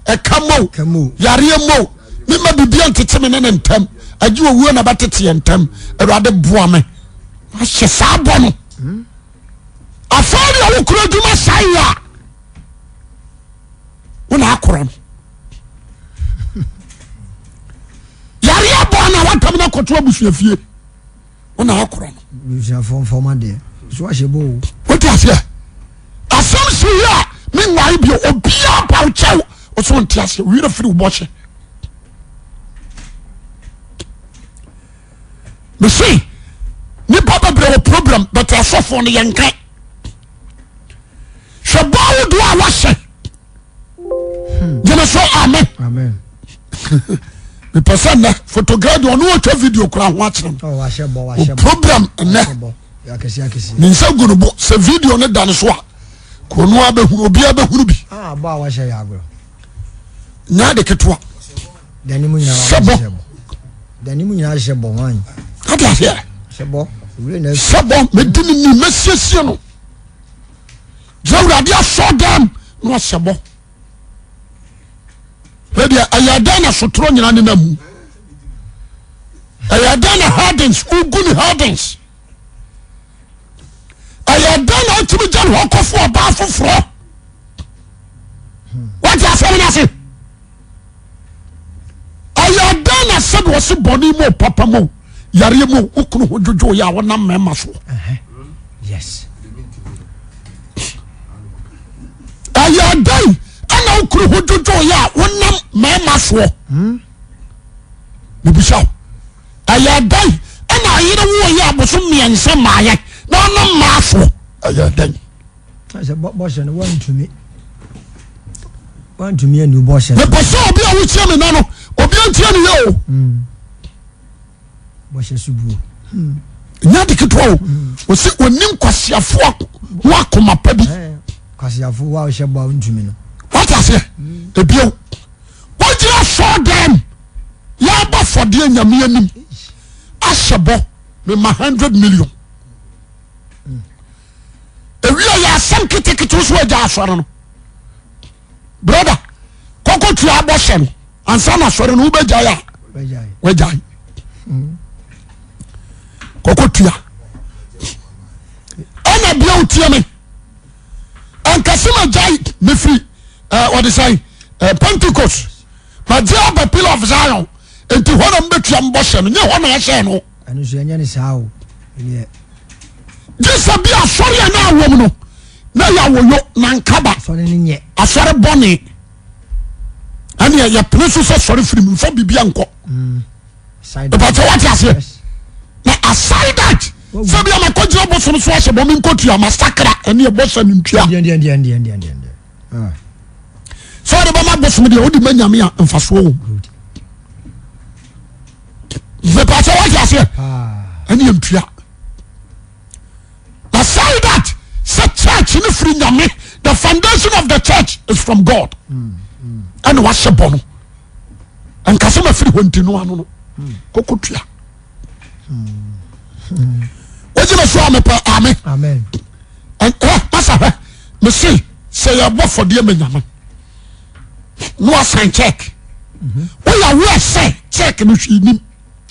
ɛka mo yareɛ mo mema bibia ntete me ne ne ntam agye owuo na bɛtete yɛ ntam awurade boa me ahyɛ saa bɔ no afei deɛ wokura adwuma saa yi a wona akorɔ no yareɛ bɔ na watam no akɔto abusuafie wona akorɔ no abusuafoɔ mfɔm adeɛ so ahyɛ bɔ o wote aseɛ asɛm si yi a menwae bio obiaa pa wo kyɛw ɔsɛ ɔnte aseɛ werɛ firi wo bɔhyɛ mese nipa bebree wɔ problem but asɔfoɔ no yɛnka hwɛ bɔ ahodoɔ a wahyɛ. me so amen. Amen. Mepɛ sɛ nnɛ photograph deɛ ɔno ɔtwa video kora ho akyerɛ no. Oh, wahyɛ bɔ, O wahyɛ bɔ. program nnɛ Wahyɛ bɔ. Akɛseɛ akɛseɛ. ne nsa gu no bo sɛ video no da no so a ka ɔno abɛhunu obiara bɛhunu bi. Ah, bɔ a wahyɛ yɛ agorɔ. Nyɛ ade ketewa. Dani mu nyinaa Hyɛ bɔ. wahyɛ bɔ. Dani mu nyinaa hyɛ bɔ hwan? Ate aseɛ. Hyɛ bɔ. Wura na Hyɛ bɔ medi ne ni mɛsiesie no. Gyina awurade asɔ dɛm na wahyɛ bɔ. Ɛdeɛ ɛyɛ dɛn na sotorɔ nyinaa nenam mu. Ɛyɛ dɛn na hardens wogu ne hardens. Ɛyɛ dɛn na wotumi gya ne hɔ kɔfo ɔbaa foforɔ. Wate asɛm no ase. Ɛyɛ dɛn na sɛde ɔse bɔne mu papa mu yareɛ mu wo kunu ho dwodwo yɛ a wonam mmarima soɔ. Yes. Ɛyɛ dɛn ɛna wo kunu ho dwodwo yɛ a wonam mmarima soɔ. Mebisa wo. Ɛyɛ dɛn ɛna ayere wo yɛ abosom mmiɛnsa mmaayɛ na wonam mmaa soɔ. Ɛyɛ dɛn. Sɛ bɔhyɛ no wantumi wantumi anu bɔhyɛ. Mepɛ sɛ obi a wotie me nna no obi antie ne yɛ o. Hmm. Bɔhyɛ so buo. Hmm. Nyɛ ade ketewa o. Wɔsi hmm. onim kwasiafoɔ ho akoma pa bi. Kwasiafoɔ wa ɔhyɛ bɔ a ntumi no. Wate aseɛ? Ebio wogyina sɔɔ dɛm yɛabɔ fɔdeɛ nyame anim ahyɛ bɔ mema 100 million. Ewia yɛ asɛm ketekete so agya asɔre no. Brother, kɔkɔ tua abɔhyɛ no ansa na asɔre no wobɛgyae a wagyae. Kɔkɔ tua. Ɛna bia wotie me. Ɛnkɛse ma gyae mefiri wɔde sɛn Pentecost. Magye aba Pillar of Zion. Nti hɔ na mbɛtua mbɔhyɛ no. Nyɛ hɔ na ahyɛ no. Ɛno nso ɛnyɛ ne saa o. Ɛneɛ. Gye sɛ bi asɔre a na awom no na yɛ awoyo na nkaba. Asɔre no nyɛ. Asɔre bɔne. Ɛneɛ yɛpene so sɛ sɔre firi mu nfa biribi ankɔ. Ìbàkyɛ wate aseɛ. Na aside that sɛ bi a makɔ gyina bosom so ahyɛ bɔ me nkɔtua masakra ɛneɛ bɔhyɛ no ntua. Ah. Sɛ ɔde bɛma bosom deɛ wode ma nyame a mfasoɔ wɔ mu. Mepɛ sɛ wate aseɛ ɛne ntua. Aside that sɛ church ne firi nyame the foundation of the church is from God ɛna wahyɛ bɔ no nkasɛ ma firi hɔ nti no ano no koko tua wogyina so a mepɛ ame masa hwɛ mese sɛ yɛbɔ fɔdeɛ ma nyame na wasan check woyɛ aware sɛ check no hwee nim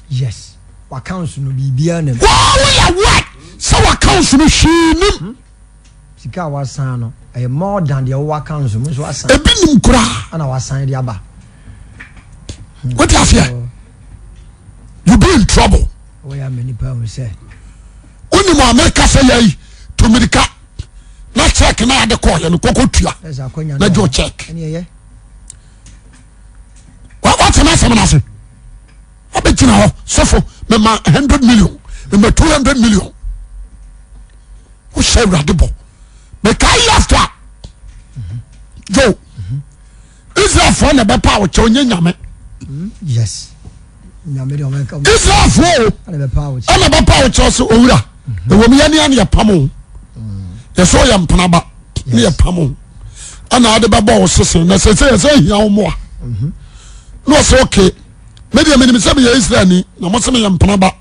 yes w'accounts no biribiara na mu woyɛ aware sɛ w'accounts no hwee nim hmm? Sika a wasan no ɛyɛ more than deɛ wowɔ accounts mu nso wasan ebi nim koraa ana wasan de aba wote aseɛ you be in trouble wɔyɛ ama nipa ahu sɛ wonim Amerika sɛ yɛyi tomirika na check na ade kɔɔyɛ no kɔkɔ tua na gye o check watena asɛm no ase wabɛgyina hɔ sɔfo mema 100 million mema 200 million wohyɛ awurade bɔ mekae yafta jo Israelfoɔ na ɛbɛpa a wɔkyɛ ɔnyɛ nyame yes Israelfoɔ o ɛna bɛpa a wɔkyɛ sɛ owura ɛwɔ mu yɛne ane yɛpam o yɛsɛ ɔyɛ mpenaba ne yɛpam o ɛna ade bɛbɔ wo sese na sɛ sɛ yɛsɛ ahia wo mmoa na ɔsɛ oke me deɛ menim sɛ meyɛ Israelni na mo sɛ meyɛ mpenaba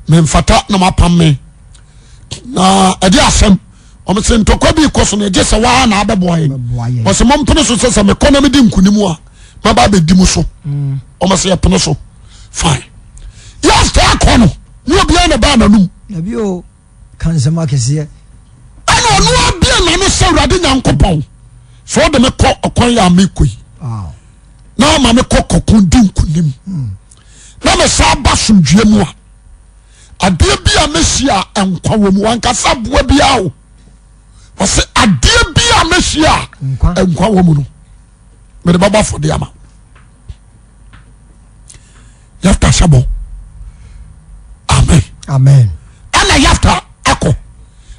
memfata na mapam me na ɛde asɛm wɔn sɛ ntɔkwa bi kɔ so na ɛgye sɛ waa na abɛboa yɛn wɔsɛ mo mpene so sɛ sɛ mekɔ na medi nkunim a maba abɛdi mu so wɔn sɛ yɛpene so fine yɛfta akɔ no ne obiara na baa n'anum dabi o ka nsɛm akɛseɛ ɛna ɔno abie n'ano sɛ awurade nyankopɔn sɛ ɔde me kɔ ɔkwan yɛ a mekɔ yi na ama me kɔ kɔko di nkunim na me sa ba somdue mu a adeɛ bi a mɛsi a nkwa wɔ mu wankasa aboa bi a o wɔsɛ adeɛ bi a mɛsi a nkwa wɔ mu no mede bɛbɔ afɔdeɛ ama yafta hyɛ bɔ amen amen ɛna yafta akɔ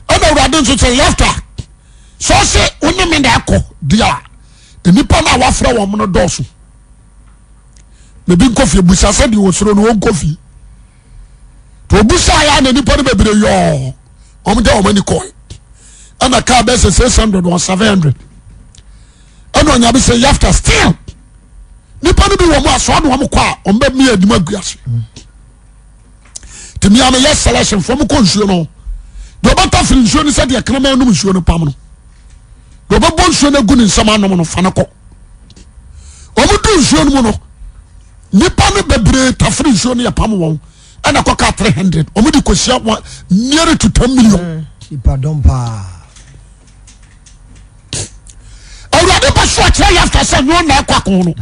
ɛna awurade nso sɛ yafta sɛ ɔsɛ wo ne me na ɛkɔ deɛ a. Nnipa no a wafrɛ wɔn no dɔɔso. Na ebi nkɔ fie busa sɛ deɛ osuro no ɔnkɔ fie. To obusa yɛ na nnipa no bebree yɔɔ wɔn de wɔn ani kɔɛ. Ɛna kaa bɛsɛ 600 or 700. Ɛna ɔnyabe sɛ yafta still nnipa no bi wɔ mu a sɔɔ de wɔn kɔ a wɔn bɛ mi anim agu ase. Te mi a meyɛ selection fam kɔ nsuo no deɛ ɔbɛtɔ firi nsuo no sɛ deɛ kraman nom nsuo no pam no. Deɛ ɔbɛbɔ nsuo no agu ne nsam anom no fa no kɔ. Wɔn du nsuo no mu no nipa no bebree tafere nsuo no yɛ pam wɔn ɛna kɔ kaa 300 wɔn de kɔsia wɔn nearly to 10 million. Nipa dɔm paa. Awurade bɛ so akyerɛ Yefta sɛ nyɛ ɔna ɛkɔ ako no.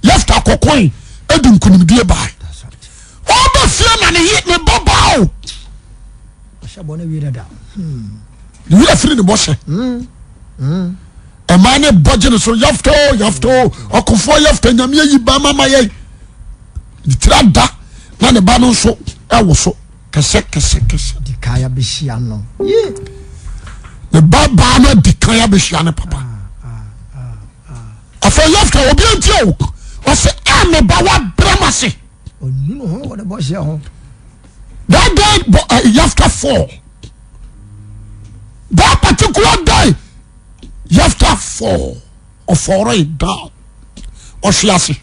Yefta kɔkɔe ɛdi nkunimdie baa. Ɔba fie na ne ye ne ba baa o. Ne werɛ firi ne bɔhyɛ. Ɛmaa ne bɔ gye ne so Yefta o Yefta o ɔkofoɔ Yefta nyame ayi ba ma ma yɛ. Ne tiri ada na ne ba no nso ɛwo so kɛsɛ kɛsɛ kɛsɛ. Di kan abɛhyia no. Ne ba baa no adi kan abɛhyia ne papa. Afei Yefta obi nti o ɔsɛ a me ba wa brɛ ma se. Ɔnu ne ho wɔ ne bɔhyɛ ho. That day Yefta fall. That particular day Yefta fall. Ɔfɔre down. Ɔhwe ase.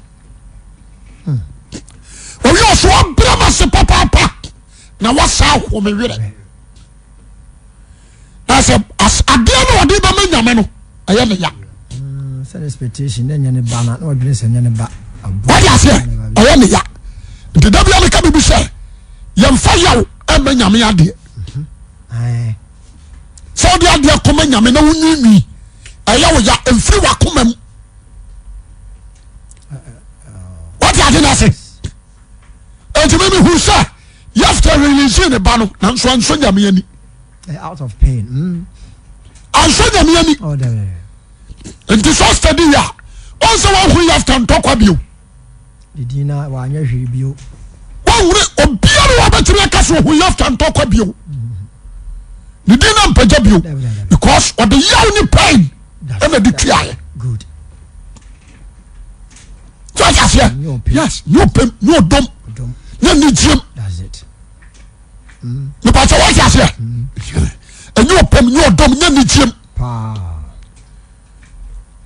Owi ɔsɛ wabrɛ ma se papaapa na wasa aho me werɛ. Na sɛ adeɛ no ɔde bɛma nyame no ɛyɛ ne ya. Sɛ expectation na ɛnyɛ ne ba na na ɔdwene sɛ ɛnyɛ ne ba. Wọ́n aseɛ ɛyɛ ne ya. Nti da bia meka biribi sɛ yɛmfa yaw ɛmɛ nyame adeɛ. Sɛ wode adeɛ kɔma nyame na wonwiinwii ɛyɛ wo ya mfiri wakoma mu. Wọ́n ade no ase. Nti mi hu sɛ Yefta release ne ba no nanso ansɔ nyame ani. Out of pain. Mm. Ansɔ nyame ani. Oh, Nti sɛ ɔsitadi yɛ a ɔn sɛ wɔn ho Yefta ntɔkwa bio. Didi na wanyɛ hwee bio. Wɔn obiara wɔbɛtumi aka so ɔho Yefta ntɔkwa bio. Ne din na mpagya bio because ɔde yaw ne pain ɛna de tuaeɛ. Good. So ɔte aseɛ yes nyɛ ɔpɛm nyɛ ɔdɔm nyɛ anigyeɛm. Nipa sɛ wɔte aseɛ ɛnyɛ ɔpɛm nyɛ ɔdɔm nyɛ anigyeɛm.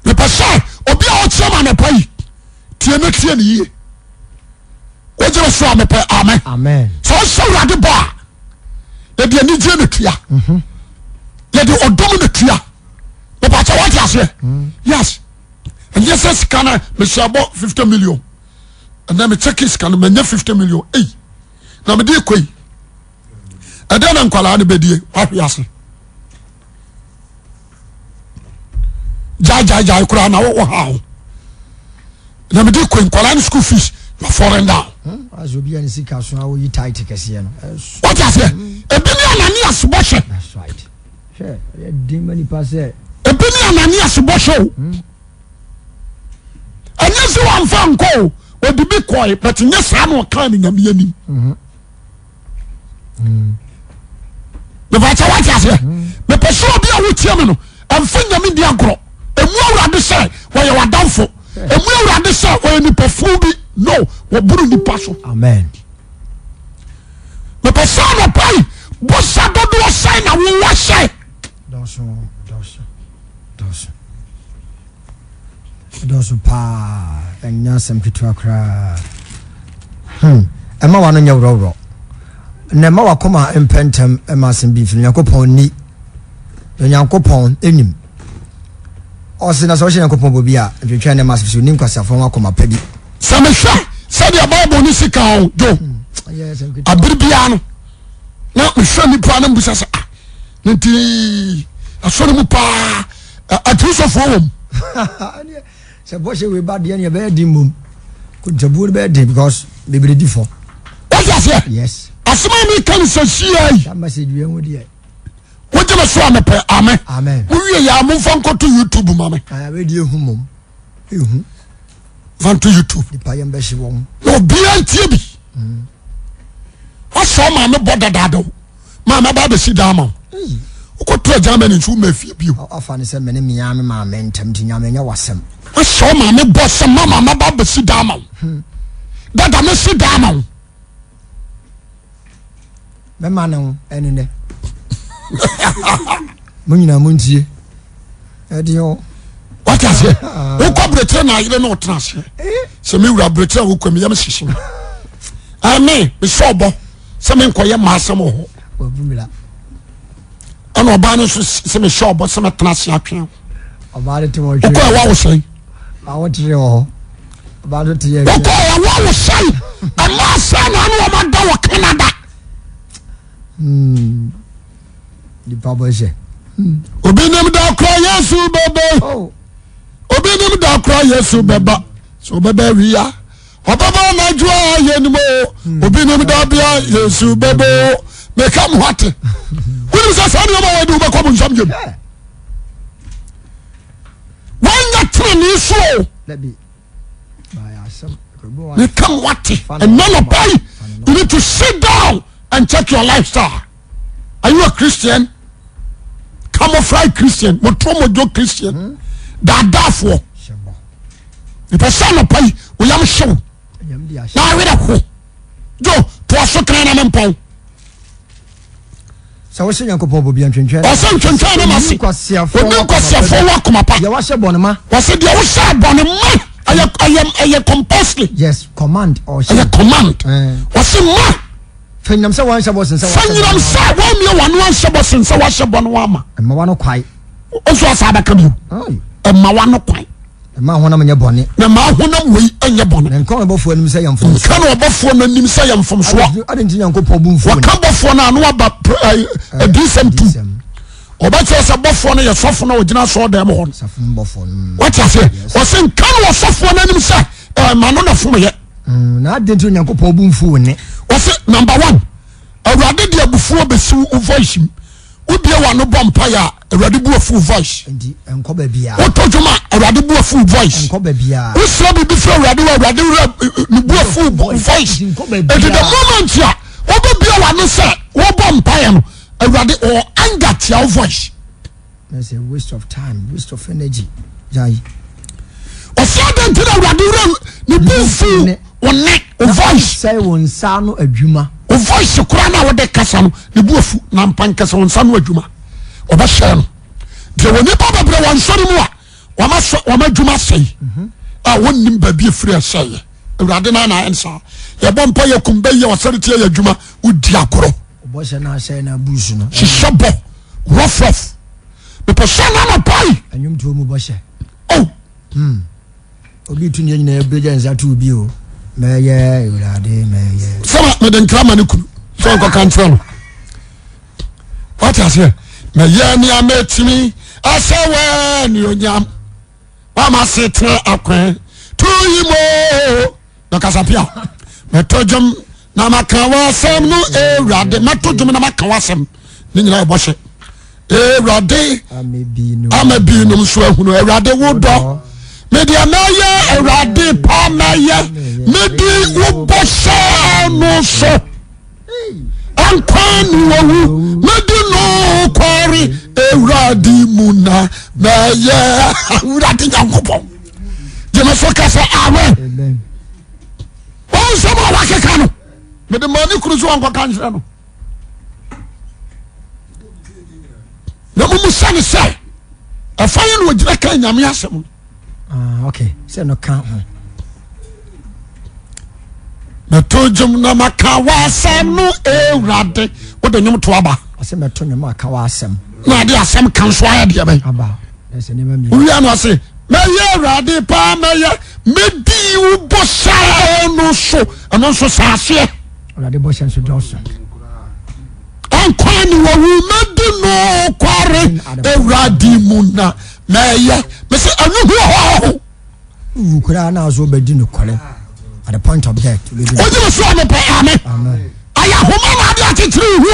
Nipa sɛ obi a ɔkyerɛ ma anɔpa yi tie ne tie ne yie. Wogyina so a mepɛ amen. Sɛ ɔhyɛ awurade bɔ a yɛde anigyeɛ na tua yɛde ɔdɔm na tua. Nipa sɛ wɔte aseɛ yes. Ɛnyɛ sɛ sika no mehyɛ bɔ 50 million ɛnɛ mekyɛke sika no manya 50 million ei na mede kɔ yi ɛdɛn na nkwadaa no bɛdie wahwe ase gyaegyaegyae koraa na wowɔ ha ho na mede kɔ nkwadaa no school fees you are falling down. Asɛ obi a ne sika so a woyi tight kɛseɛ no. Wọ́n ti aseɛ ebi ní Ananias bɔhyɛ. That's right. Hwɛ ɛyɛ den ma nipa sɛ. Ebi ní Ananias bɔhyɛ o. Ɛnyɛ sɛ wɔnfa nkɔ o ɔde bi kɔɛ but nyɛ saa na ɔkaa ne nyame anim. Mepɛ sɛ wate aseɛ. Mepɛ sɛ obi a wotie me no ɛmfa nyame di agorɔ. Emu awurade sɛ wɔyɛ w'adamfo. Emu awurade sɛ wɔyɛ nipa fuu bi. No, wɔboro nipa so. Amen. Mepɛ sɛ anɔpa yi bosa dodoɔ sɛn na wowɔ hyɛ. Dɔɔso dɔɔso dɔɔso dɔɔso paa ɛnyɛ asɛm ketewa koraa. Hmm ɛma wano nyɛ worɔworɔ na ɛma wakoma mpɛ ntɛm ɛma asɛm bi mfiri Onyankopɔn ni Onyankopɔn enim ɔse na sɛ ɔhyɛ Nyankopɔn bɔ bi a ntwentwɛn ne ma asɛm so ni nkwaseafoɔ ho akoma pa bi. Sɛ mehwɛ sɛdeɛ Bible no si ka o jo abere biara no na mehwɛ nipa no mbusa sɛ ah ne nti asɔre mu paa akristofoɔ wɔ mu. Sɛ bɔhyɛ wei ba deɛ ne ɛbɛyɛ den mmom kontabuo no bɛyɛ den because bebree di fɔ. Wọ́n ti aseɛ. Yes. Asɛm a mi ka ni sɛ si yɛ yi. That message wei ho deɛ. Wogye me so a mepɛ amen. Amen. Wowie yɛ a momfa nkɔto YouTube ma me. Wei deɛ ehu mmom ehu. Fa nto YouTube. Nipa yɛn bɛhye wɔn. Na obiara ntie bi. Wasɛ ɔmaame bɔ dadaada o. Maame ba abɛsi dan ama wo. Wokɔtra Germany nso woma fie bio. Afa ne sɛ mene mea me maame ntam nti nyame nyɛ wasɛm. Wohyɛ wo maame bɔ sɛ mama maba bɛsi dan ma wo. Dada mɛsi dan ma wo. Mɛma ne ho ɛne nɛ. Mo nyinaa mo ntie. Ɛde o. Wate aseɛ? Wokɔ aburokyerɛ na ayere na ɔtena aseɛ. Sɛ me wura aburokyerɛ a wokɔ mi yam hyehye me. Ɛne mesɛ ɔbɔ sɛ menkɔyɛ mmaa asɛm wɔ hɔ. Ɛna ɔbaa no nso sɛ mehyɛ ɔbɔ sɛ mɛtena ase atwɛn. Wokɔ ɛwɔ wo sɛn? Wokɔ ɛwɔ wo sɛn? Ɛmaa sɛ na ano wɔn ada wɔ Canada. Nipa bɔ hyɛ. Obi nim da kora Yesu bɛbɛ. Oh. Obi nim da kora Yesu bɛba. So ɔbɛba awia. Ɔbɛba anadwo a yɛnim o. Hmm. Obi nim da bia Yesu bɛbɛ o. Meka mo ate. Wonim sɛ saa nneɛma wɔ de wobɛkɔ mo nsam gyem. Wɔnyɛ tenene so o. Meka mo ate. Ɛnɛ nɔpa yi, you need to sit down and check your lifestyle. Are you a Christian? Camouflage Christian, motromojo Christian, hmm? daadaafoɔ. Mepɛ sɛ anɔpa yi woyam hyew na awerɛ ho. Jo, toa so kan na mempɔn. Sɛ wohyɛ Nyankopɔn bɔ bia ntwentwɛn. Ɔsɛ ntwentwɛn ne mase. Oni nkwasiafoɔ wɔ akoma pa. Deɛ wahyɛ bɔne ma. Ɔsɛ deɛ wohyɛ bɔne ma ɛyɛ ɛyɛ ɛyɛ compulsory. Yes, command ɔhyɛ. Ɛyɛ command. Ɔsɛ ma. Fanyinam sɛ wɔnhyɛ bɔ sen sɛ wɔahyɛ. Fanyinam sɛ wɔmmie wɔn ano anhyɛ bɔ sen sɛ wɔahyɛ bɔ no ama. Mma w'ano kwae. Nso asa abɛka bio. Mma w'ano kwae. Mma ahonam nyɛ bɔne. Na mma ahonam wei nyɛ bɔne. Na nka wɔn bɔfoɔ anim sɛ yɛ mfomsoɔ. Nka na ɔbɔfoɔ no anim sɛ yɛ mfomsoɔ. Adi nti Nyankopɔn bu mfuo. Wɔka bɔfoɔ no ano aba adiyisɛm tu. Ɔbɛkyerɛ sɛ bɔfoɔ no yɛ sɔfo na ɔgyina asɔɔ dɛm hɔ no. Wɔte aseɛ. Wɔsɛ nka na ɔsɔfoɔ no anim sɛ ɛma no na fom yɛ. Mm, na adɛn nti Onyankopɔn bo mfu wo nne? Ɔse number one, Awurade de abufuo bɛsi wo voice mu. Wobie w'ano bɔ mpaeɛ a, Awurade bu afu wo voice. Nti ɛnkɔ baabiara. Wotɔ dwom a, Awurade bu afu wo voice. Ɛnkɔ baabiara. Wosrɛ biribi firi Awurade hɔ, Awurade werɛ ne bu afu wo voice. Nti the moment a wobɛbie w'ano sɛ wobɔ mpaeɛ no, Awurade ɔwɔ anger tia wo voice. That's a waste of time, waste of energy. Jai. Ɔsɛ adɛn nti na Awurade wura ne bu mfu wo ne wo voice. Sɛ wo nsa ano adwuma. Wo voice koraa na wode kasa no ne bu afu na mpa nkasa wo nsa ano adwuma. Ɔbɛhyɛ no. Deɛ wɔ nipa bebree wɔ nsɔre mu a wɔn adwuma sɛe mhm. a wɔnnim baabi efiri ɛsɛeɛ. Awurade na na ɛnsa. Yɛbɔ mpa yɛ kum bɛyɛ ɔsɛre tie yɛ adwuma wodi agorɔ. Bɔhyɛ no asɛe na abu so no. Hyehyɛ bɔ rough rough. Mepɛ sɛ na anɔpa yi. Ɛnwomtoɔ mu bɔhyɛ. Oh. Hmm. Obi tu ne nyinaa bɛgya nsa to obi o. Mɛyɛ Awurade mɛyɛ. Sɛ mede nkra ma ne kunu sɛ ɔnkɔka nkyerɛ no. Wate aseɛ? Mɛyɛ nea mɛtumi asɛ wɔ anuonyam. Wama asetena akwan to yi mo. Na kasapia mɛtɔ dwom na maka w'asɛm no Awurade mɛtɔ dwom na maka w'asɛm ne nyinaa ɛbɔ hyɛ Awurade ama binom nso ahunu Awurade wo dɔ medeɛ mɛyɛ Awurade pa mɛyɛ medi wo bɔ hyɛ no so nkwa ne wawu medi no kware Awurade mu na mɛyɛ Awurade Nyankopɔn gyeme so ka sɛ amen wɔn nsɛm a wakeka no mede maa ne kunu so wɔnkɔka nkyerɛ no na mumusa ne sɛ ɛfa yɛ na ɔgyina ka nyame asɛm no ah, okay. sɛ no ka ho mɛto dwom na maka w'asɛm no awurade wode nwom to aba ɔsɛ mɛto nwom aka w'asɛm na ade asɛm ka nso ayɛ deɛ bɛn aba wowia no ɔse mɛyɛ awurade paa mɛyɛ mɛdi wo bɔhyɛ no so ɛno nso sɛ aseɛ awurade bɔhyɛ nso dɔɔso nkwa ne wawu mɛdi no kware awurade mu na mɛyɛ mɛsɛ ɛno ho hɔ wu koraa na aso bɛdi no kware at the point of death wogye me so a mepɛ amen ayɛ ahoma na ade akyekyere wo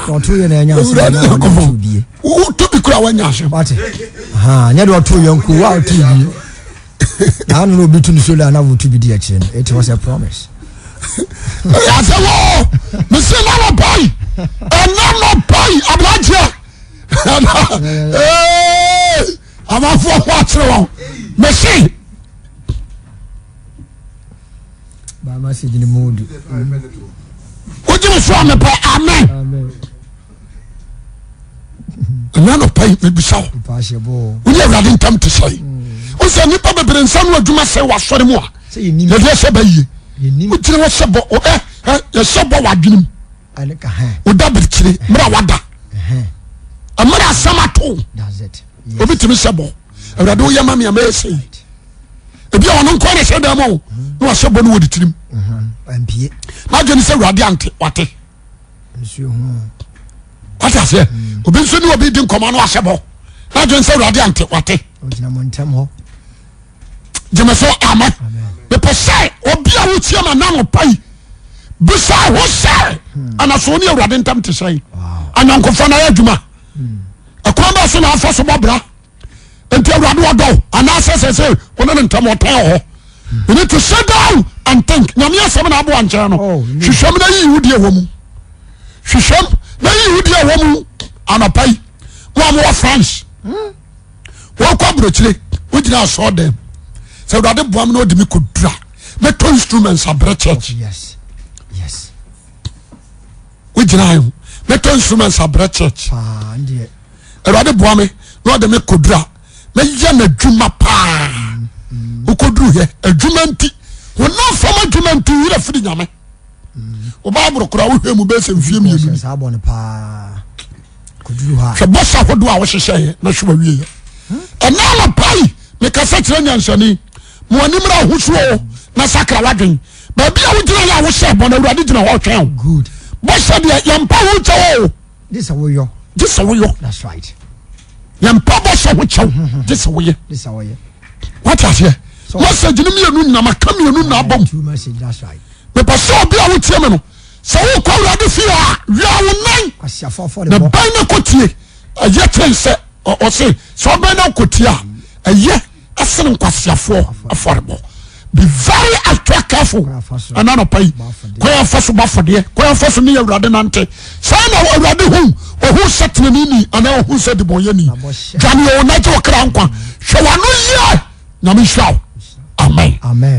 ho ɔto yɛ na ɛnya asɛm na ɔto bie woto bi kura wanya asɛm wate ha nyɛ de ɔto yɛ nko wa ɔto bie na ano na obi tu ne sola na wotu bi di akyire no it was a promise. Ɛyɛ asɛm o. Mese na nɔpa yi, ɛna nɔpa yi, aberanteɛ. Amanfoɔ ho akyerɛ wɔn. Mese. Wogye me so a mepɛ amen. Ɛna nɔpa yi mebisa wo. Wone Awurade ntam te sɛe. Wo sɛ nnipa bebree nsa no adwuma sɛ wasɔre mu a yɛde ɛsɛ bɛ yie. Wogyina hɔ sɛ bɔ yɛhyɛ bɔ w'adwene mu. Woda birikyire mmerɛ a wada. Mmerɛ asɛm ato obi tumi sɛ bɔ. Awurade woyɛ ma me a mɛyɛ sɛ yi. Ebi a ɔno nko na ɛhyɛ dan mu o na wahyɛ bɔ no wɔ ne tirim. N'adwene sɛ Awurade ante wate. Wate aseɛ obi nso ne obi di nkɔmɔ no wahyɛ bɔ n'adwene sɛ Awurade ante wate. Gyeme so amen. Mepɛ sɛ obi a wotie ma na anɔpa yi bisa ho sɛ anaso ne Awurade ntam te sɛn anyɔnkofa no ayɛ adwuma ɛkwan bɛ so na afa so bɔ bra. Nti awurade ɔdɔ wo anaasɛ sɛ sɛ wo ne ne ntam ɔtan wɔ hɔ. You need to sit down and think. Nyame asɛm na aboa nkyɛn no. Oh, Hwehwɛm na yiyi wo deɛ wɔ mu. Hwehwɛm na yiyi wo deɛ wɔ mu anɔpa yi. Mo a mowɔ France. Wɔkɔ aburokyire wogyina asɔɔ dɛm. Sɛ awurade boa me na ɔde me kɔdura mɛtɔ instruments abrɛ church. Oh, yes. Yes. Wogyina ho mɛtɔ instruments abrɛ church. Ah, ndeɛ. Awurade boa me na ɔde me kɔduru a mɛyɛ n'adwuma paa. Wokɔduru hɛ adwuma nti honam fam adwuma nti werɛ firi Nyame. Wo Bible koraa wohwɛ mu bɛyɛ sɛ mfie mmienu ni. Hwɛ bɔhyɛ ahodoɔ a wohyehyɛeɛ na hwɛ wawieɛ. Ɛna anɔpa yi mekasa kyerɛ nyansani ma w'ani mmra ahosuo na sakra w'adwen. Baabi a wogyina yɛ a wohyɛ bɔ no Awurade gyina hɔ ɔtwɛn wo. Bɔhyɛ deɛ yɛmpa ho kyɛw o. Gye sɛ woyɔ. Gye sɛ woyɔ. That's right. Yɛn mpa bɔ hyɛ ho kyɛw. Gye sɛ woyɛ. Gye sɛ woyɛ. Wate aseɛ? Message no mmienu nyina maka mmienu na abom. Two message, that's right. Mepɛ sɛ obi a wotie me no sɛ wokɔ awurade fie a wia wo nan Kwasiafo afɔre na bɔ. bɛn na kɔtie ɛyɛ kyɛn sɛ ɔse sɛ ɔbɛn na kɔtie a ɛyɛ ɛsene nkwaseafoɔ afɔrebɔ. Be very extra careful ɛna nɔpa yi kwan afa so bɔ afɔdeɛ kwan afa so ne yɛ awurade nante saa na awurade hu ɔhu sɛ teneneni anaa ɔhu sɛ debɔnyɛni dwane o na gye wo kra nkwa hwɛ wano yie nyame nhyira wo amen. Amen.